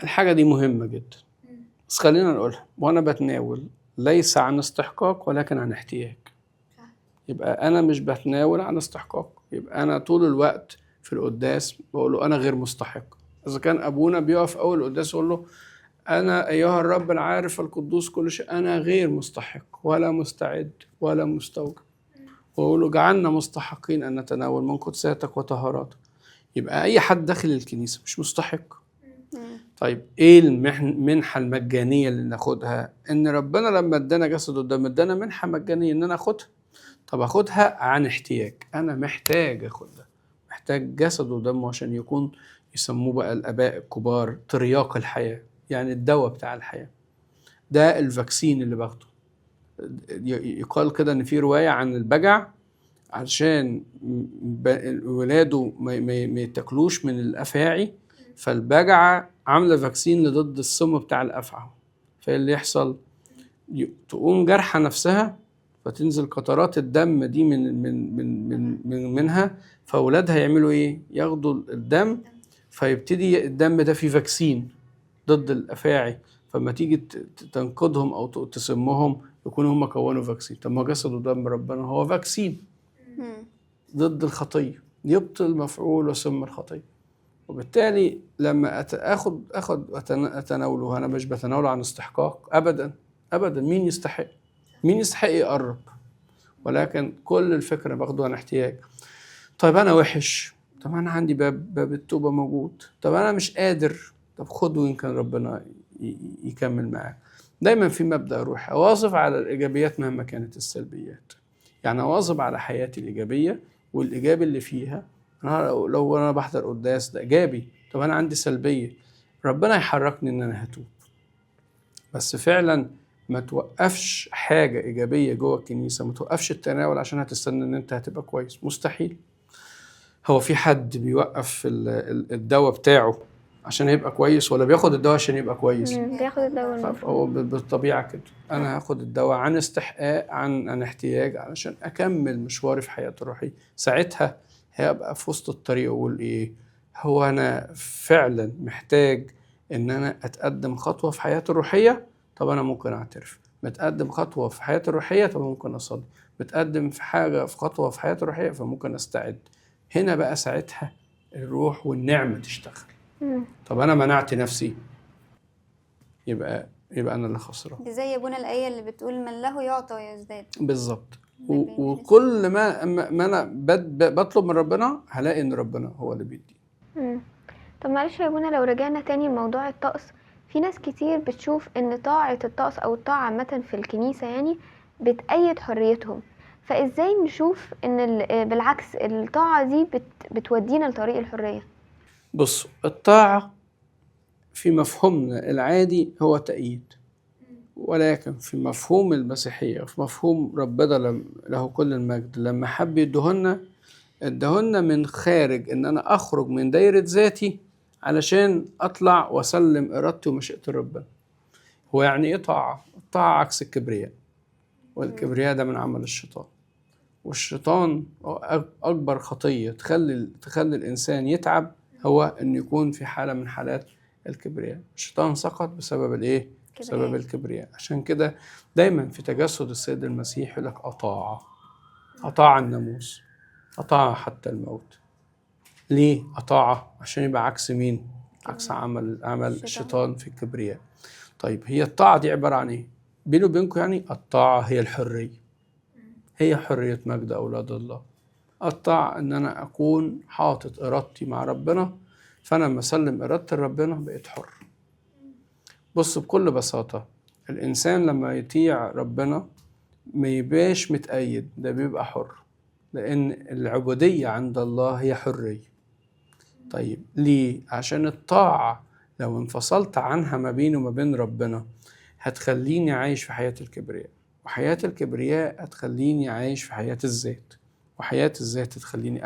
الحاجة دي مهمة جدا، بس خلينا نقولها. وانا بتناول ليس عن استحقاق ولكن عن احتياج. يبقى انا مش بتناول عن استحقاق، يبقى انا طول الوقت في القداس بقوله انا غير مستحق. إذا كان أبونا بيقف أول القداس يقول له أنا أيها الرب العارف القدوس كل شيء، أنا غير مستحق ولا مستعد ولا مستوجب، ويقول له جعلنا مستحقين أن نتناول من قدساتك وطهاراتك. يبقى أي حد داخل الكنيسة مش مستحق. طيب إيه المنحة المجانية اللي ناخدها؟ إن ربنا لما ادانا جسده قدام ادانا منحة مجانية إن أنا أخدها. طب أخدها عن احتياج، أنا محتاج أخدها، محتاج جسده ودمه عشان يكون، يسموه بقى الآباء الكبار ترياق الحياة، يعني الدواء بتاع الحياة. ده ال vaccine اللي باخده. يقال كده إن في رواية عن البجع، عشان ولاده ما يتاكلوش من الأفاعي، فالبجعة عاملة vaccine ضد السم بتاع الأفعى. فاللي يحصل تقوم جرحة نفسها، فتنزل قطرات الدم دي من من من من, من منها، فأولادها يعملوا إيه؟ ياخدوا الدم، فيبتدي الدم ده فيه vaccine ضد الافاعي، فما تيجي تنقذهم او تسمهم يكونوا هم كونوا vaccine. طب ما جسد ودم ربنا هو vaccine ضد الخطية، يبطل مفعول وسم الخطية. وبالتالي لما اخد اتناوله، انا مش بتناوله عن استحقاق ابدا ابدا. مين يستحق؟ مين يستحق يقرب؟ ولكن كل الفكرة باخده عن احتياج. طيب انا وحش، طب انا عندي باب التوبة موجود، طب انا مش قادر، طب خد ويمكن ربنا يكمل معاك. دايما في مبدأ روحي، اواظب على الايجابيات مهما كانت السلبيات. يعني اواظب على حياتي الايجابية والايجابي اللي فيها. انا لو انا بحضر قداس ده ايجابي، طب انا عندي سلبية، ربنا يحركني ان انا هتوب. بس فعلا ما توقفش حاجة ايجابية جوه الكنيسة، ما توقفش التناول عشان هتستنى ان انت هتبقى كويس، مستحيل. هو في حد بيوقف الدواء بتاعه عشان يبقى كويس، ولا بياخد الدواء عشان يبقى كويس؟ بياخد الدواء المفروض. هو بالطبيعة كده، أنا هاخد الدواء عن استحقاق، عن احتياج، علشان أكمل مشواري في حياتي الروحية. ساعتها هبقى في وسط الطريق وأقول إيه، هو أنا فعلا محتاج إن أنا أتقدم خطوة في حياتي الروحية؟ طب أنا ممكن أعترف. متقدم خطوة في حياتي الروحية؟ طب ممكن أصلي. متقدم في حاجة، في خطوة في حياتي الروحية، فممكن أستعد. هنا بقى ساعتها الروح والنعمة تشتغل. طب أنا منعت نفسي، يبقى أنا اللي خسران. دي زي ابونا الآية اللي بتقول من له يعطى ويزداد. بالظبط. وكل ما أنا بطلب من ربنا هلاقي إن ربنا هو اللي بيدي. طب معلش يا ابونا، لو رجعنا تاني لموضوع الطقس، في ناس كتير بتشوف إن طاعة الطقس أو الطاعة عامة في الكنيسة يعني بتأيد حريتهم، فإزاي نشوف إن بالعكس الطاعة دي بتودينا لطريق الحرية؟ بص، الطاعة في مفهومنا العادي هو تأييد، ولكن في مفهوم المسيحية، في مفهوم ربنا له كل المجد، لما حب يدهن ادهن من خارج إن أنا أخرج من دايرة ذاتي علشان أطلع وأسلم إرادتي ومشيئة ربنا. هو يعني إيه طاعة؟ الطاعة عكس الكبرياء، والكبرياء ده من عمل الشيطان، والشيطان أكبر خطية تخلي الإنسان يتعب هو إنه يكون في حالة من حالات الكبرياء. الشيطان سقط بسبب الإيه؟ بسبب الكبرياء. عشان كده دايما في تجسد السيد المسيح يقول لك أطاع الناموس، أطاع حتى الموت. ليه أطاع؟ عشان يبقى عكس مين؟ عكس عمل الشيطان في الكبرياء. طيب هي الطاعة دي عبارة عن إيه؟ بيني وبينكم يعني الطاعة هي الحرية، هي حرية مجد أولاد الله. الطاعة إن أنا أكون حاطط إرادتي مع ربنا، فأنا لما أسلم إرادتي لربنا بقيت حر. بص، بكل بساطة الإنسان لما يطيع ربنا ما يبقاش متأيد، ده بيبقى حر، لأن العبودية عند الله هي حرية. طيب ليه؟ عشان الطاعة لو انفصلت عنها ما بيني وما بين ربنا هتخليني عايش في حياة الكبرياء، وحياة الكبرياء هتخليني عايش في حياة الذات، وحياة الذات تخليني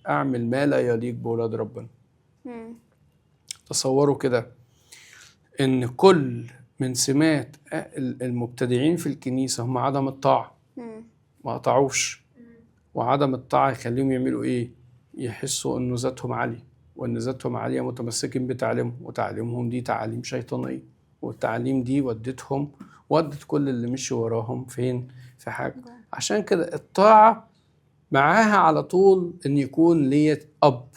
أعمل ما لا يليق بولاد ربنا. تصوروا كده إن كل من سمات المبتدعين في الكنيسة هم عدم الطاعة، ما قطعوش، وعدم الطاعة يخليهم يعملوا إيه؟ يحسوا إنه ذاتهم عالية، وإن ذاتهم عالية متمسكين بتعليمهم، وتعليمهم دي تعاليم شيطانية، والتعليم دي ودتهم، ودت كل اللي مشي وراهم فين؟ في حاجة. عشان كده الطاعة معاها على طول إن يكون ليا أب،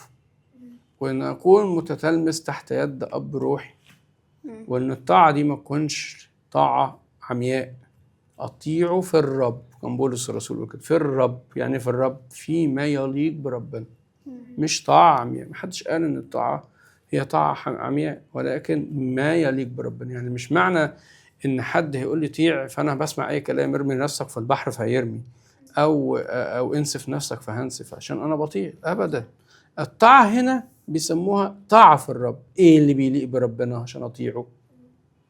وإن أكون متتلمس تحت يد أب روحي، وإن الطاعة دي ما تكونش طاعة عمياء. أطيعوا في الرب، كان بولس الرسول يقول كده، في الرب، يعني في الرب فيما يليق بربنا، مش طاعة عمياء. محدش قال إن الطاعة هي طاعة عمياء، ولكن ما يليق بربنا. يعني مش معنى إن حد هيقول لي طيع فأنا بسمع أي كلام، ارمي نفسك في البحر فهيرمي، أو انسف نفسك فهنسف عشان أنا بطيع، أبدا. الطاعة هنا بيسموها طاعة في الرب، إيه اللي بيليق بربنا عشان أطيعه؟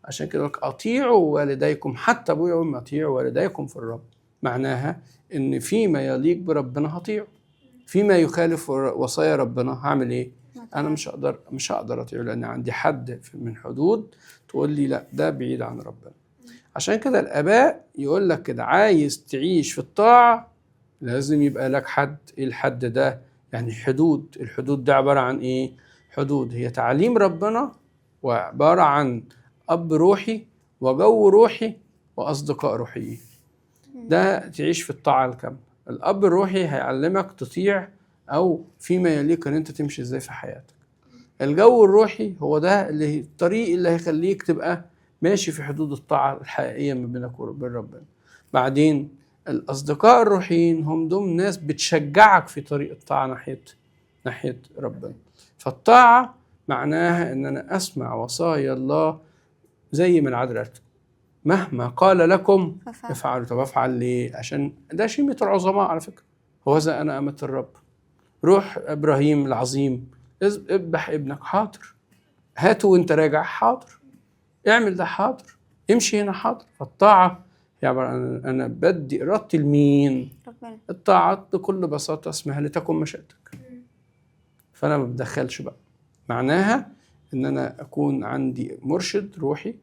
عشان كده لك أطيعوا والديكم، حتى أبويا وأمي أطيعوا والديكم في الرب، معناها إن فيما يليق بربنا هطيعه، فيما يخالف وصايا ربنا هعمل إيه؟ أنا مش هقدر أطيعه، لأن عندي حد من حدود تقول لي لا ده بعيد عن ربنا. عشان كده الآباء يقول لك كده، عايز تعيش في الطاعة لازم يبقى لك حد. إيه الحد ده؟ يعني حدود. الحدود ده عبارة عن إيه؟ حدود هي تعليم ربنا، وعبارة عن أب روحي وجو روحي وأصدقاء روحيين. ده تعيش في الطاعة الكاملة. الأب الروحي هيعلمك تطيع أو فيما يليق إن أنت تمشي إزاي في حياتك. الجو الروحي هو ده اللي الطريق اللي هيخليك تبقى ماشي في حدود الطاعة الحقيقية ما بينك وبين ربنا. بعدين الاصدقاء الروحيين هم دول ناس بتشجعك في طريق الطاعة ناحية ربنا. فالطاعه معناها ان انا اسمع وصايا الله زي ما العذراء قالت، مهما قال لكم افعلوا. طب افعل ليه؟ عشان ده شيمة العظماء على فكرة. هوذا انا امة الرب. روح ابراهيم العظيم، اذبح ابنك، حاضر. هاته وانت راجع، حاضر. اعمل ده، حاضر. امشي هنا، حاضر. فالطاعه هي عبارة عن انا بدي ارادتي لمين؟ ربنا. الطاعة بكل بساطة اسمها لتكن مشيئتك. فانا ما بتدخلش بقى. معناها ان انا اكون عندي مرشد روحي،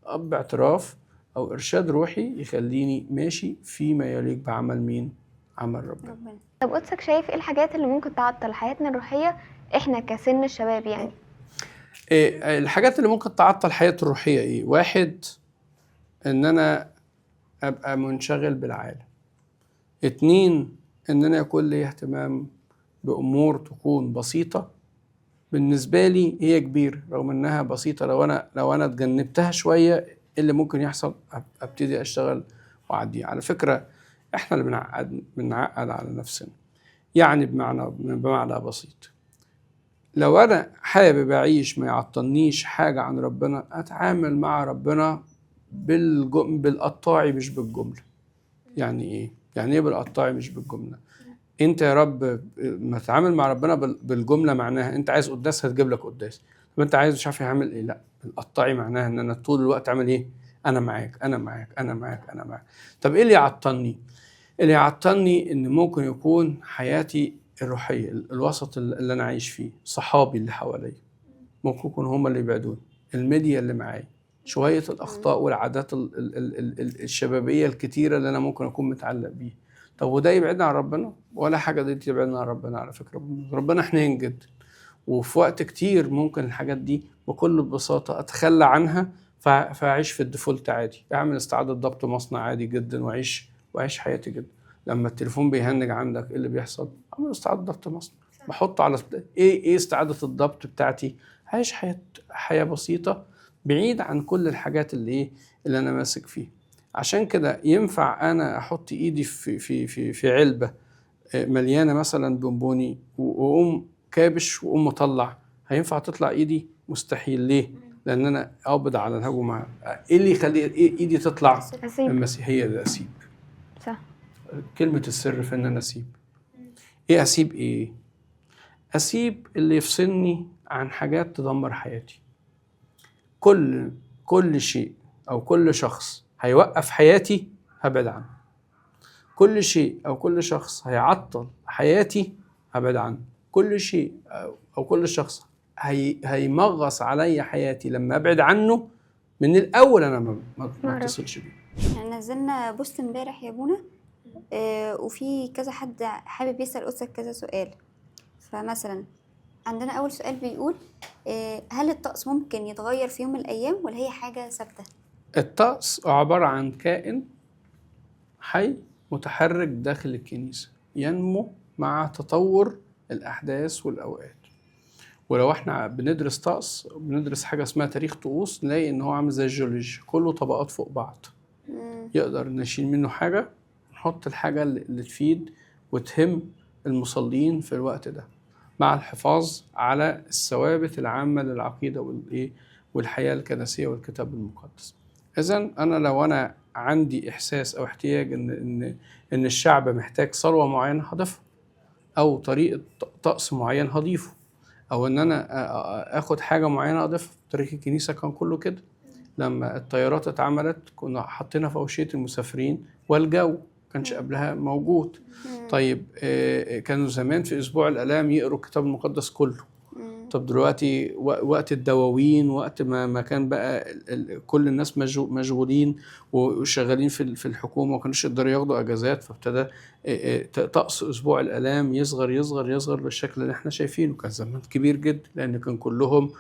اب اعتراف او ارشاد روحي يخليني ماشي فيما يليق بعمل مين؟ عمل ربنا. طب قدسك شايف ايه الحاجات اللي ممكن تعطل حياتنا الروحية احنا كسن الشباب يعني؟ إيه الحاجات اللي ممكن تعطل حياتي الروحية؟ ايه؟ واحد، ان انا ابقى منشغل بالعالم. 2، ان انا يكون لي اهتمام بامور تكون بسيطة بالنسبة لي هي كبيرة رغم انها بسيطة. لو انا اتجنبتها شوية اللي ممكن يحصل ابتدي اشتغل واعدي. على فكرة احنا اللي بنعقد على نفسنا. يعني بمعنى بسيط، لو انا حابب اعيش ما يعطلنيش حاجة عن ربنا، اتعامل مع ربنا بالقطاعي مش بالجملة. يعني ايه؟ يعني ايه بالقطاعي مش بالجملة؟ انت يا رب ما تتعامل مع ربنا بالجملة معناها انت عايز قداس هتجيب لك قداس، طب انت عايز مش عارف هعمل ايه. لا، القطاعي معناها ان انا طول الوقت اعمل ايه؟ انا معاك، انا معاك، انا معاك، انا معاك. طب ايه اللي يعطلني؟ اللي يعطلني ان ممكن يكون حياتي الروحية، الوسط اللي انا عايش فيه، صحابي اللي حواليا ممكن يكون هم اللي يبعدوني، الميديا اللي معايا، شوية الاخطاء والعادات الشبابية الكتيرة اللي انا ممكن اكون متعلق بيها. طب وده يبعدنا عن ربنا؟ ولا حاجة دي تبعدنا عن ربنا على فكرة. ربنا حنين جدا، وفي وقت كتير ممكن الحاجات دي بكل بساطة اتخلى عنها فاعيش في ال default عادي، اعمل استعاده ضبط مصنع عادي جدا واعيش حياتي جدا. لما التليفون بيهنج عندك ايه اللي بيحصل؟ اعمل استعاده ضبط مصنع، بحط على ايه استعاده الضبط بتاعتي؟ عايش حياة بسيطة بعيد عن كل الحاجات اللي اللي انا ماسك فيها. عشان كده ينفع انا احط ايدي في في في في علبة مليانة مثلا بونبوني واقوم كابش واقوم مطلع، هينفع تطلع ايدي؟ مستحيل. ليه؟ لان انا قابض على الهجمة. ايه اللي يخلي ايدي تطلع؟ المسيحية ده اسيب. صح. كلمة السر في ان انا اسيب. ايه اسيب؟ ايه اسيب؟ اللي يفصلني عن حاجات تدمر حياتي. كل شيء او كل شخص هيوقف حياتي هبعد عنه. كل شيء او كل شخص هيعطل حياتي هبعد عنه. كل شيء او كل شخص هيمغص عليا حياتي لما ابعد عنه من الاول انا ما اتصلش بيه. نزلنا post امبارح يا بونا، وفي كذا حد حابب يسأل قدسك كذا سؤال. فمثلا عندنا اول سؤال بيقول هل الطقس ممكن يتغير في يوم من الايام ولا هي حاجة ثابتة؟ الطقس عبارة عن كائن حي متحرك داخل الكنيسة، ينمو مع تطور الأحداث والأوقات. ولو احنا بندرس طقس، بندرس حاجة اسمها تاريخ طقوس، نلاقي ان هو عامل زي الجيولوجيا، كله طبقات فوق بعض. يقدر نشيل منه حاجة، نحط الحاجة اللي تفيد وتهم المصلين في الوقت ده، مع الحفاظ على الثوابت العامة للعقيدة والإيه والحياة الكنسية والكتاب المقدس. إذن أنا لو أنا عندي إحساس أو احتياج إن الشعب محتاج صلوة معينة هضيفها، أو طريقة طقس معين هضيفه، أو إن أنا آخد حاجة معينة أضيفها. تاريخ الكنيسة كان كله كده. لما الطيارات اتعملت كنا حاطينها في أوشية المسافرين، والجو كانش قبلها موجود. طيب كانوا زمان في أسبوع الآلام يقروا الكتاب المقدس كله. طب دلوقتي وقت الدواوين، وقت ما كان بقى كل الناس مشغولين وشغالين في الحكومة وما كانوش يقدروا ياخدوا اجازات، فابتدى طقس اسبوع الالام يصغر يصغر يصغر بالشكل اللي احنا شايفينه. كان زمان كبير جدا لان كان كلهم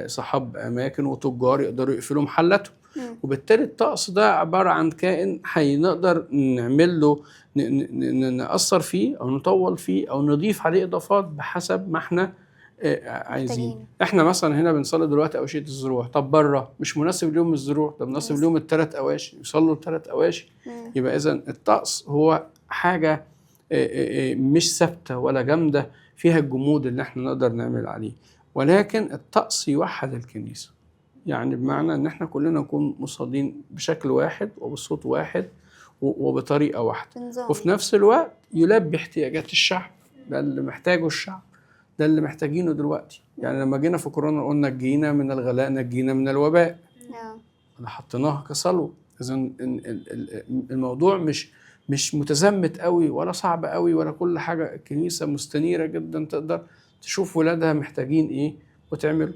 صحاب اماكن وتجار يقدروا يقفلوا محلاتهم. وبالتالي الطقس ده عبارة عن كائن حي نقدر نعمل له نأثر فيه أو نطول فيه أو نضيف عليه إضافات بحسب ما احنا عايزين. محتاجين. احنا مثلا هنا بنصلي دلوقتي أوشية الزروع، طب بره مش مناسب ليهم الزروع، ده مناسب بس. ليهم الثلاث أواشي، يصلوا الثلاث أواشي. يبقى إذا الطقس هو حاجة مش ثابتة ولا جامدة فيها الجمود اللي احنا نقدر نعمل عليه، ولكن الطقس يوحد الكنيسة. يعني بمعنى ان احنا كلنا نكون مصلين بشكل واحد وبصوت واحد وبطريقة واحدة، بنظام. وفي نفس الوقت يلبي احتياجات الشعب. ده اللي محتاجه الشعب، ده اللي محتاجينه دلوقتي. يعني لما جينا في كورونا قلنا نجينا من الغلاء، نجينا من الوباء، حطيناها كصلوة. إذن الموضوع مش متزمت قوي ولا صعب قوي ولا كل حاجة. الكنيسة مستنيرة جدا، تقدر تشوف ولادها محتاجين ايه وتعمله.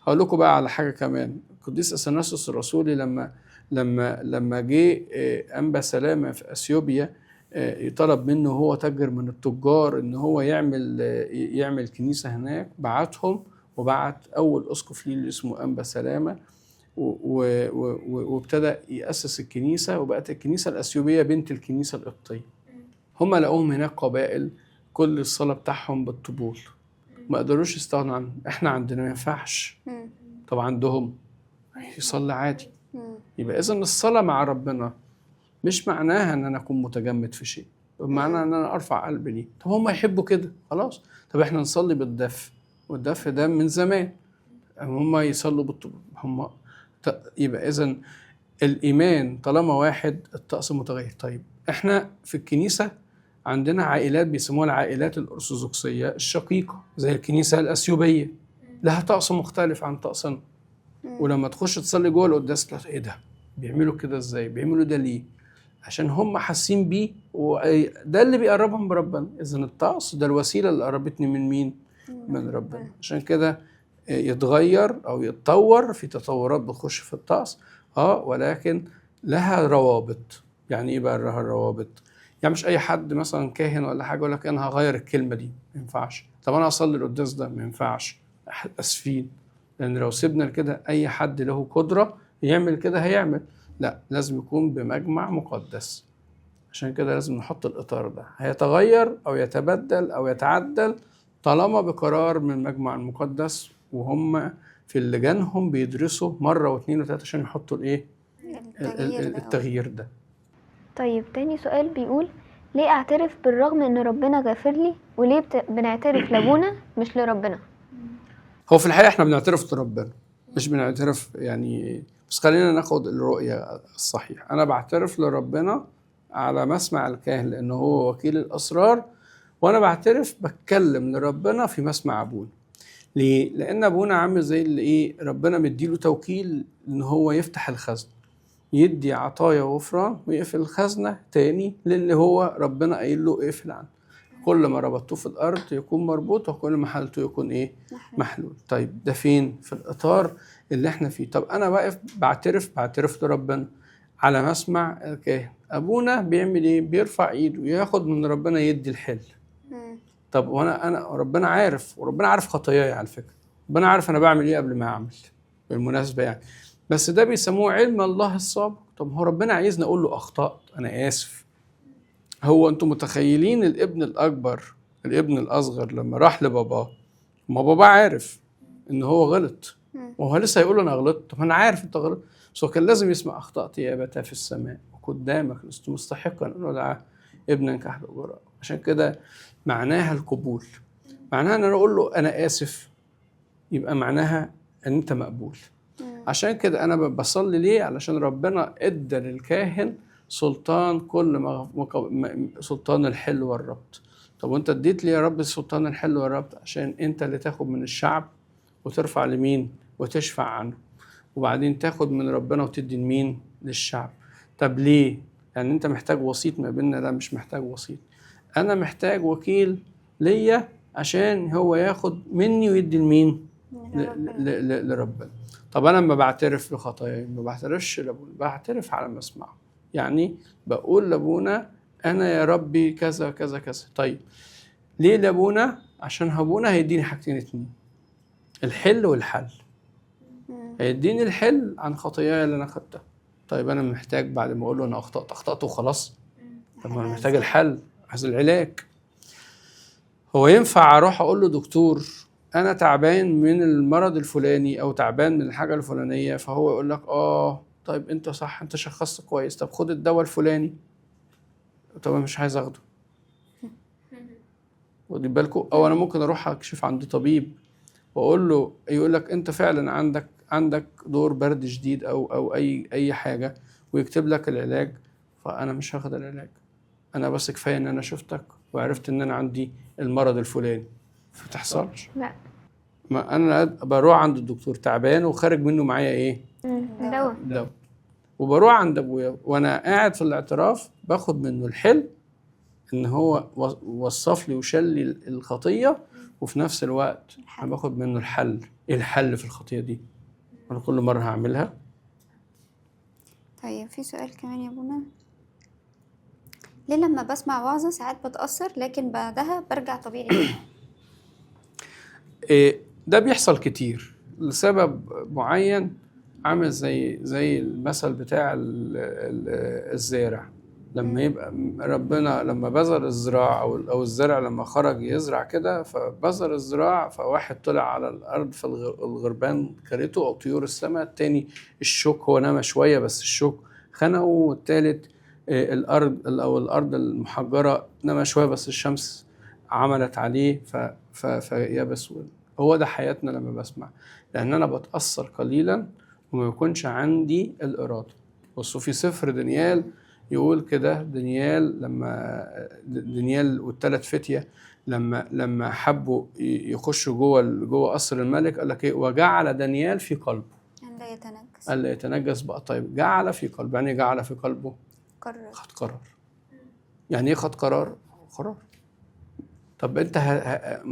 هقول لكم بقى على حاجة كمان. القديس اثناسيوس الرسولي لما لما لما جه أنبا سلامة في اثيوبيا، طلب منه، هو تاجر من التجار، ان هو يعمل كنيسة هناك. بعتهم وبعت اول اسقف ليه اللي اسمه أنبا سلامة، وابتدى يأسس الكنيسة، وبقت الكنيسة الأثيوبية بنت الكنيسة القبطية. هم لقوهم هناك قبائل كل الصلاة بتاعهم بالطبول، ما قدروش يستغنوا عنه. احنا عندنا ما ينفعش، طب عندهم يصلي عادي. يبقى إذن الصلاة مع ربنا مش معناها إن أنا أكون متجمد في شيء، معناها إن أنا أرفع قلبي ليه. طب هم يحبوا كده، خلاص، طب احنا نصلي بالدف، والدف ده من زمان، هم يصلوا بالطبول، هم يبقى إذن الإيمان طالما واحد، الطقس متغير. طيب احنا في الكنيسة عندنا عائلات بيسموها العائلات الأرثوذكسية الشقيقة، زي الكنيسة الأثيوبية، لها طقس مختلف عن طقسنا. ولما تخش تصلي جوه القداس، لا ايه ده؟ بيعملوا كده ازاي؟ بيعملوا ده ليه؟ عشان هم حاسين بيه، وده اللي بيقربهم بربنا. إذن الطقس ده الوسيلة اللي قربتني من مين؟ من ربنا. عشان كده يتغير أو يتطور، في تطورات بتخش في الطقس، ولكن لها روابط. يعني إيه بقى لها الروابط؟ يعني مش أي حد مثلا كاهن ولا حاجة يقول لك أنا هغير الكلمة دي، ما ينفعش. طب أنا هصلي القداس ده، ما ينفعش، آسفين. لأن لو سيبنا كده أي حد له قدرة يعمل كده هيعمل. لا، لازم يكون بمجمع مقدس. عشان كده لازم نحط الإطار ده، هيتغير أو يتبدل أو يتعدل طالما بقرار من المجمع المقدس، وهم في لجانهم بيدرسوا مرة واثنين وثلاثة عشان يحطوا الإيه؟ التغيير ده. طيب تاني سؤال بيقول ليه أعترف بالرغم إن ربنا غافر لي، وليه بنعترف لأبونا مش لربنا؟ هو في الحقيقة إحنا بنعترف لربنا، مش بنعترف يعني، بس خلينا ناخد الرؤية الصحيحة. أنا بعترف لربنا على مسمع الكاهن لأنه هو وكيل الأسرار، وأنا بعترف بتكلم لربنا في مسمع أبونا. ليه؟ لأن أبونا عامل زي اللي إيه، ربنا مديله توكيل إن هو يفتح الخزنة، يدي عطايا وغفران ويقفل الخزنة تاني للي هو ربنا قايل له اقفل عنه. كل ما ربطته في الأرض يكون مربوط، وكل ما حلته يكون إيه؟ محلول. طيب ده فين؟ في الإطار اللي إحنا فيه. طب أنا واقف بعترف لربنا على مسمع الكاهن. أبونا بيعمل إيه؟ بيرفع إيده وياخد من ربنا يدي الحل. طب وأنا أنا ربنا عارف، وربنا عارف خطاياي على فكرة، ربنا عارف أنا بعمل إيه قبل ما أعمل بالمناسبة يعني، بس ده بيسموه علم الله السابق. طب هو ربنا عايزني أقول له أخطأت، أنا آسف. هو أنتم متخيلين الابن الأكبر الابن الأصغر لما راح لباباه، ما باباه عارف إن هو غلط، وهو لسه هيقول له أنا غلطت؟ طب أنا عارف أنت غلط، بس هو كان لازم يسمع أخطأت يا أبتاه في السماء وقدامك لست مستحقا أن أدعى ابنا كأحد أجراء. عشان كده معناها القبول، معناها إن أنا أقول له أنا آسف، يبقى معناها إن أنت مقبول. عشان كده أنا بصلي ليه؟ علشان ربنا إدى للكاهن سلطان كل ما سلطان الحل والربط. طب وانت اديت لي يا رب سلطان الحل والربط عشان انت اللي تاخد من الشعب وترفع لمين وتشفع عنه، وبعدين تاخد من ربنا وتدي لمين؟ للشعب. طب ليه؟ يعني انت محتاج وسيط ما بيننا؟ لا، مش محتاج وسيط، انا محتاج وكيل ليا عشان هو ياخد مني ويدي لمين؟ لربنا. طب انا لما بعترف لخطاياي ما بعترفش لابونا، بعترف على ما اسمعه، يعني بقول لابونا انا يا ربي كذا كذا كذا. طيب ليه لابونا؟ عشان ابونا هيديني حاجتين اتنين، الحل والحل. هيديني الحل عن خطاياي اللي انا خدتها. طيب انا محتاج بعد ما اقول له انا اخطأت وخلاص، طب انا محتاج الحل، عايز العلاج. هو ينفع اروح اقول له دكتور انا تعبان من المرض الفلاني او تعبان من الحاجة الفلانية، فهو يقول لك طيب انت صح، انت شخصت كويس، طب خد الدواء الفلاني. طب انا مش عايز اخده، واخدين بالكم؟ او انا ممكن اروح اكشف عند طبيب واقول له، يقول لك انت فعلا عندك دور برد شديد او اي حاجة، ويكتب لك العلاج. فانا مش هاخد العلاج، انا بس كفاية ان انا شفتك وعرفت ان انا عندي المرض الفلاني. فتحصلش. لا، ما انا بروح عند الدكتور تعبان وخارج منه معايا ايه؟ دواء. دواء. وبروح عند ابويا وانا قاعد في الاعتراف باخد منه الحل، ان هو وصف لي وشال لي الخطية، وفي نفس الوقت انا باخد منه الحل. ايه الحل في الخطية دي؟ انا كل مرة هعملها. طيب في سؤال كمان يا بونا، ليه لما بسمع وعظه ساعات بتاثر لكن بعدها برجع طبيعي؟ ده بيحصل كتير لسبب معين، عامل زي المثل بتاع الزارع. لما يبقى ربنا لما بذر الزراع او الزرع لما خرج يزرع كده، فبذر الزراع، فواحد طلع على الارض فالغربان كلته او طيور السماء، التاني الشوك هو نما شوية بس الشوك خنقه، والتالت الارض او الارض المحجره نما شوية بس الشمس عملت عليه فيبس. هو ده حياتنا لما بسمع، لان انا بتاثر قليلا وما بيكونش عندي الارادة. بصوا في سفر دانيال يقول كده، دانيال لما دانيال والثلاث فتية لما حبوا يخشوا جوه قصر الملك، قال لك ايه؟ وجعل دانيال في قلبه أن لا يتنجس. ألا يتنجس بقى. طيب جعل في قلبه، يعني جعل في قلبه قرر، خد قرار. يعني ايه خد قرار؟ قرار. طب انت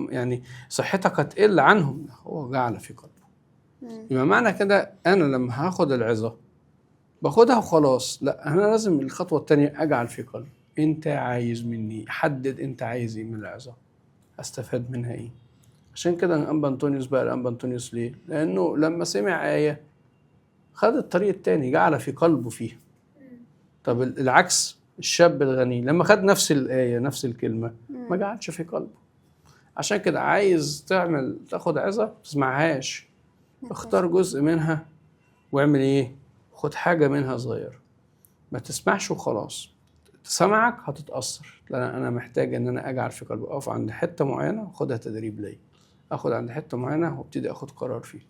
يعني صحتك هتقل عنهم، هو جعل في قلبه. يبقى معنى كده انا لما هاخد العظة باخدها وخلاص، لا، انا لازم الخطوة الثانية اجعل في قلبي. انت عايز مني، حدد انت عايز ايه من العظة، استفاد منها ايه. عشان كده الانبا انطونيوس بقى الانبا انطونيوس ليه؟ لانه لما سمع ايه خد الطريق الثاني، جعل في قلبه فيها. طب العكس، الشاب الغني لما خد نفس الايه نفس الكلمة ما جعلش في قلبه. عشان كده عايز تعمل تاخد عظه ما تسمعهاش، اختار جزء منها واعمل ايه؟ خد حاجة منها صغيرة، ما تسمعش وخلاص. سمعك هتتاثر، لان انا محتاج ان انا اجعل في قلبي، اقف عند حتة معينة واخدها تدريب ليا، اخد عند حتة معينة وابتدي اخد قرار فيها.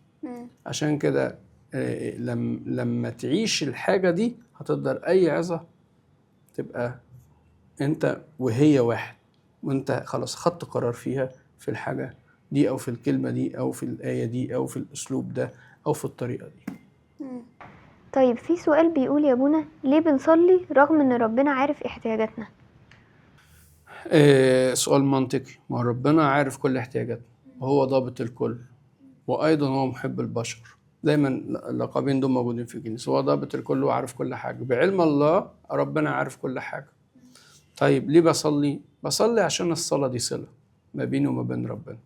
عشان كده لما تعيش الحاجة دي هتقدر اي عظه تبقى انت وهي واحد، وانت خلاص خدت قرار فيها، في الحاجة دي او في الكلمة دي او في الايه دي او في الاسلوب ده او في الطريقة دي. طيب في سؤال بيقول يا بونا، ليه بنصلي رغم ان ربنا عارف احتياجاتنا؟ سؤال منطقي. ما ربنا عارف كل احتياجاتنا وهو ضابط الكل، وايضا هو محب البشر. دايما اللقبين دول موجودين في الكنيسة، هو ضابط الكل وعارف كل حاجة. بعلم الله ربنا عارف كل حاجة. طيب ليه بصلي؟ بصلي عشان الصلاة دي صله ما بيني وما بين ربنا.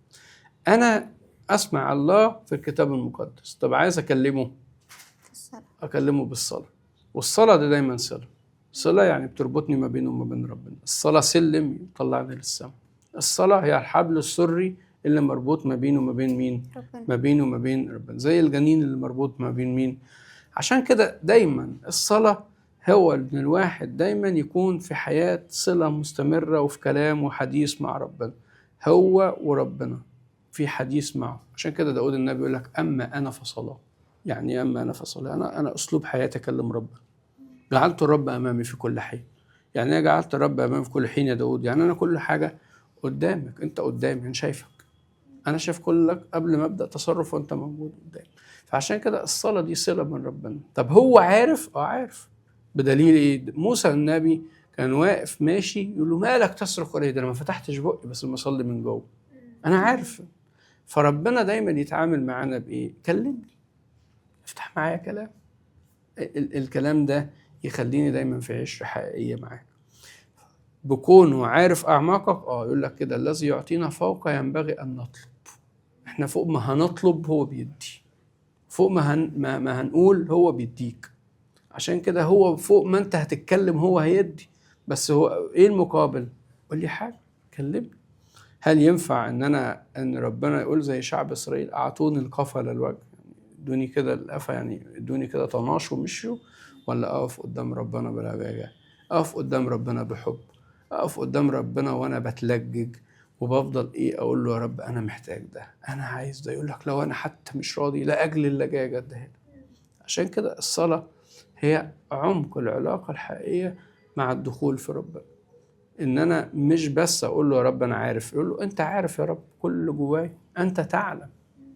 انا اسمع الله في الكتاب المقدس، طب عايز اكلمه، اكلمه بالصلاة. والصلاة دي دايما صله، صله يعني بتربطني ما بينه وما بين ربنا. الصلاة سلم يطلعني للسماء. الصلاة هي الحبل السري اللي مربوط ما بينه وما بين مين؟ ربنا. ما بينه وما بين ربنا، زي الجنين اللي مربوط ما بين مين؟ عشان كده دايما الصلاة هو ان الواحد دايما يكون في حياة صله مستمرة وفي كلام وحديث مع ربنا، هو وربنا في حديث معه. عشان كده داود النبي يقول لك اما انا فصلاة. يعني اما انا فصلاة، انا اسلوب حياتي اكلم ربنا. جعلت الرب امامي في كل حين. يعني ايه جعلت الرب امامي في كل حين يا داود؟ يعني انا كل حاجة قدامك، انت قدامي، انا شايفك، انا شايف كلك قبل ما ابدا تصرف وانت موجود قدامي. فعشان كده الصلاة دي صله من ربنا. طب هو عارف؟ عارف. بدليل ايه؟ موسى النبي كان واقف ماشي يقول له مالك تصرخ علي؟ ده انا ما فتحتش بقي بس بصلي من جوه، انا عارف. فربنا دايما يتعامل معانا بايه؟ كلمني، افتح معايا كلام. الكلام ده يخليني دايما في عشرة حقيقية معاك. بكونه عارف اعماقك، يقول لك كده الذي يعطينا فوق ينبغي ان نطلب. احنا فوق ما هنطلب هو بيدي، فوق ما هنقول هو بيديك. عشان كده هو فوق ما انت هتتكلم هو هيدي، بس هو ايه المقابل؟ قول لي حاجة، كلمني. هل ينفع ان ربنا يقول زي شعب اسرائيل اعطوني القفا للوجه، يعني ادوني كده القفا، يعني ادوني كده طناش ومشوا؟ ولا اقف قدام ربنا بلجاجة، اقف قدام ربنا بحب، اقف قدام ربنا وانا بتلجج وبفضل ايه اقول له يا رب انا محتاج ده، انا عايز ده. يقول لك لو انا حتى مش راضي لاجل اللجاجة ده. عشان كده الصلاة هي عمق العلاقة الحقيقية مع الدخول في ربنا، ان انا مش بس اقول له يا رب انا عارف، يقول له انت عارف يا رب كل اللي جواي، انت تعلم،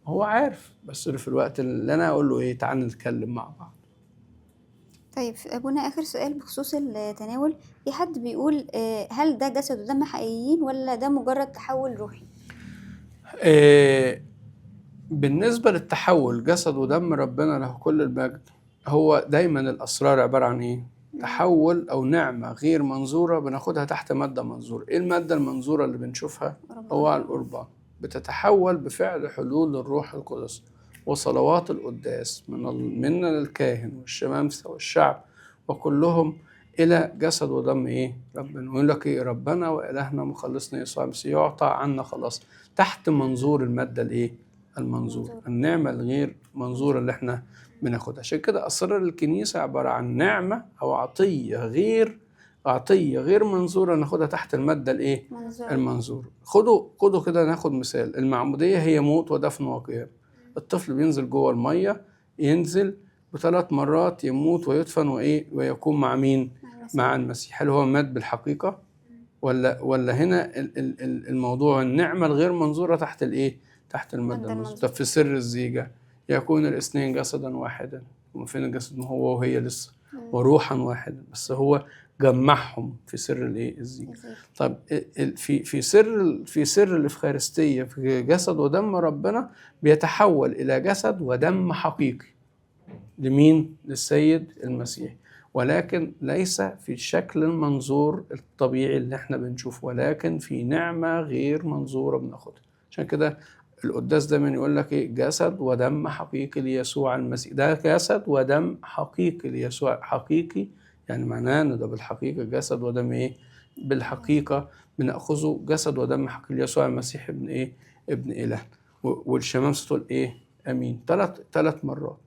هو عارف، بس في الوقت اللي انا اقول له ايه تعال نتكلم مع بعض. طيب ابونا اخر سؤال بخصوص التناول، في حد بيقول هل ده جسد ودم حقيقيين ولا ده مجرد تحول روحي؟ بالنسبة للتحول جسد ودم ربنا له كل المجد، هو دايما الأسرار عبارة عن إيه؟ تحول أو نعمة غير منظورة بناخدها تحت مادة منظورة. إيه المادة المنظورة اللي بنشوفها؟ هو القربان، بتتحول بفعل حلول الروح القدس وصلوات القداس من الكاهن والشمامسة والشعب وكلهم إلى جسد ودم إيه؟ ربنا. ويقول لك إيه؟ ربنا وإلهنا مخلصنا يسوع المسيح يعطى عنا خلاص، تحت منظور المادة الإيه؟ المنظور، النعمة الغير منظورة اللي احنا بناخدها. عشان كده أسرار الكنيسة عبارة عن نعمة أو عطية غير منظورة ناخدها تحت المادة الإيه؟ المنظور. خدوا كده ناخد مثال، المعمودية هي موت ودفن وقيام. الطفل بينزل جوه المية، ينزل بثلاث مرات يموت ويدفن وإيه؟ ويقوم مع مين؟ مع المسيح. هل هو مات بالحقيقة؟ ولا هنا الموضوع النعمة الغير منظورة تحت الإيه؟ تحت المادة المنظورة. طب في سر الزيجة يكون الاثنين جسدا واحدا، وما فين الجسد؟ ما هو وهي لسه، وروحا واحدا، بس هو جمعهم في سر الايه؟ الزيجة. طب في سر الإفخارستية في جسد ودم ربنا بيتحول إلى جسد ودم حقيقي لمين؟ للسيد المسيح، ولكن ليس في الشكل المنظور الطبيعي اللي احنا بنشوفه، ولكن في نعمة غير منظورة بناخدها. عشان كده القداس دايما يقول لك ايه؟ جسد ودم حقيقي ليسوع المسيح. ده جسد ودم حقيقي ليسوع، حقيقي يعني معناه ان ده بالحقيقة جسد ودم ايه؟ بالحقيقة بناخذه جسد ودم حقيقي ليسوع المسيح ابن ايه؟ ابن اله. والشمامسه تقول ايه؟ امين، ثلاث مرات.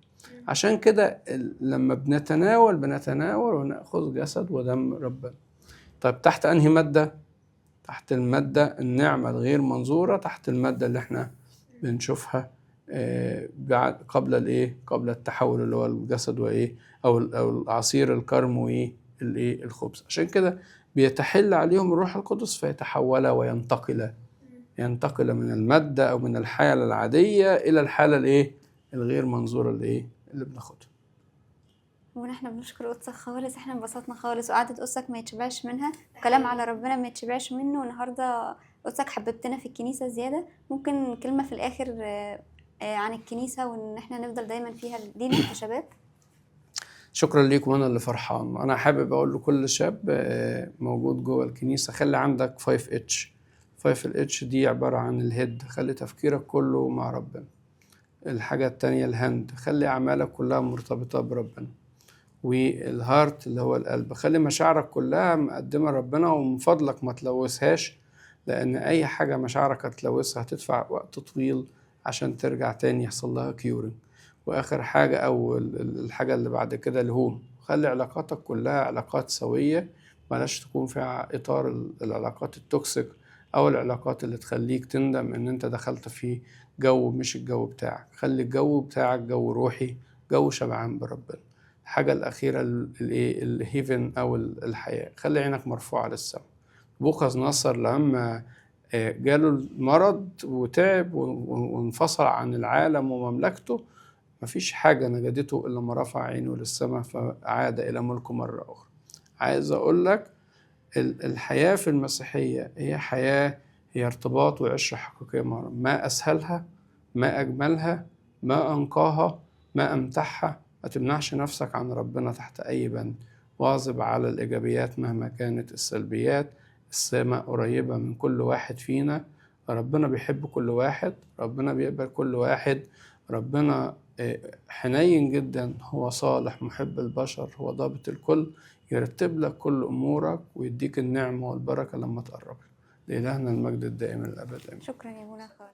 عشان كده لما بنتناول وناخذ جسد ودم ربنا. طيب تحت انهي مادة؟ تحت المادة النعمة الغير منظوره، تحت المادة اللي احنا بنشوفها بعد قبل الايه؟ قبل التحول اللي هو الجسد وايه؟ او العصير الكرم وايه؟ الايه؟ الخبز. عشان كده بيتحل عليهم الروح القدس فيتحول وينتقل، ينتقل من المادة او من الحالة العادية الى الحالة الايه؟ الغير منظوره الايه؟ اللي بناخدها. ونحن بنشكر قدسك خالص، احنا انبسطنا خالص، وقعدة قدسك ما يتشبعش منها، وكلام على ربنا ما يتشبعش منه. والنهارده قدسك حببتنا في الكنيسة زيادة. ممكن كلمة في الآخر عن الكنيسة وإن احنا نفضل دايما فيها لينا كشباب؟ شكرا ليكم، أنا اللي فرحان. أنا حابب أقول لكل شاب موجود جوه الكنيسة، خلي عندك 5H. 5H دي عبارة عن ال head، خلي تفكيرك كله مع ربنا. الحاجة التانية ال hand، خلي أعمالك كلها مرتبطة بربنا. وال heart اللي هو القلب، خلي مشاعرك كلها مقدمة ربنا، ومن فضلك ما تلوثهاش، لأن أي حاجة مشاعرك هتلوثها هتدفع وقت طويل عشان ترجع تاني يحصل لها curing. وآخر حاجة أو الحاجة اللي بعد كده ال home، خلي علاقاتك كلها علاقات سوية، بلاش تكون في إطار العلاقات ال toxic أو العلاقات اللي تخليك تندم إن أنت دخلت في جو مش الجو بتاعك. خلي الجو بتاعك جو روحي، جو شبعان بربنا. الحاجة الأخيرة ال heaven أو الحياة، خلي عينك مرفوعة للسماء. بوخذ نصر لما جاله المرض وتعب وانفصل عن العالم ومملكته، مفيش حاجة نجدته إلا ما رفع عينه للسماء فعاد إلى ملكه مرة أخرى. عايز أقول لك الحياة في المسيحية هي حياة، هي ارتباط وعشرة حقيقية مع ربنا. ما أسهلها، ما أجملها، ما أنقاها، ما أمتعها. ما تمنعش نفسك عن ربنا تحت أي بند. واظب على الإيجابيات مهما كانت السلبيات. السماء قريبة من كل واحد فينا، ربنا بيحب كل واحد، ربنا بيقبل كل واحد، ربنا حنين جدا، هو صالح محب البشر، هو ضابط الكل، يرتب لك كل أمورك ويديك النعمة والبركة لما تقرب. لإلهنا المجد الدائم الأبد آمين. شكرا يا منى خالد.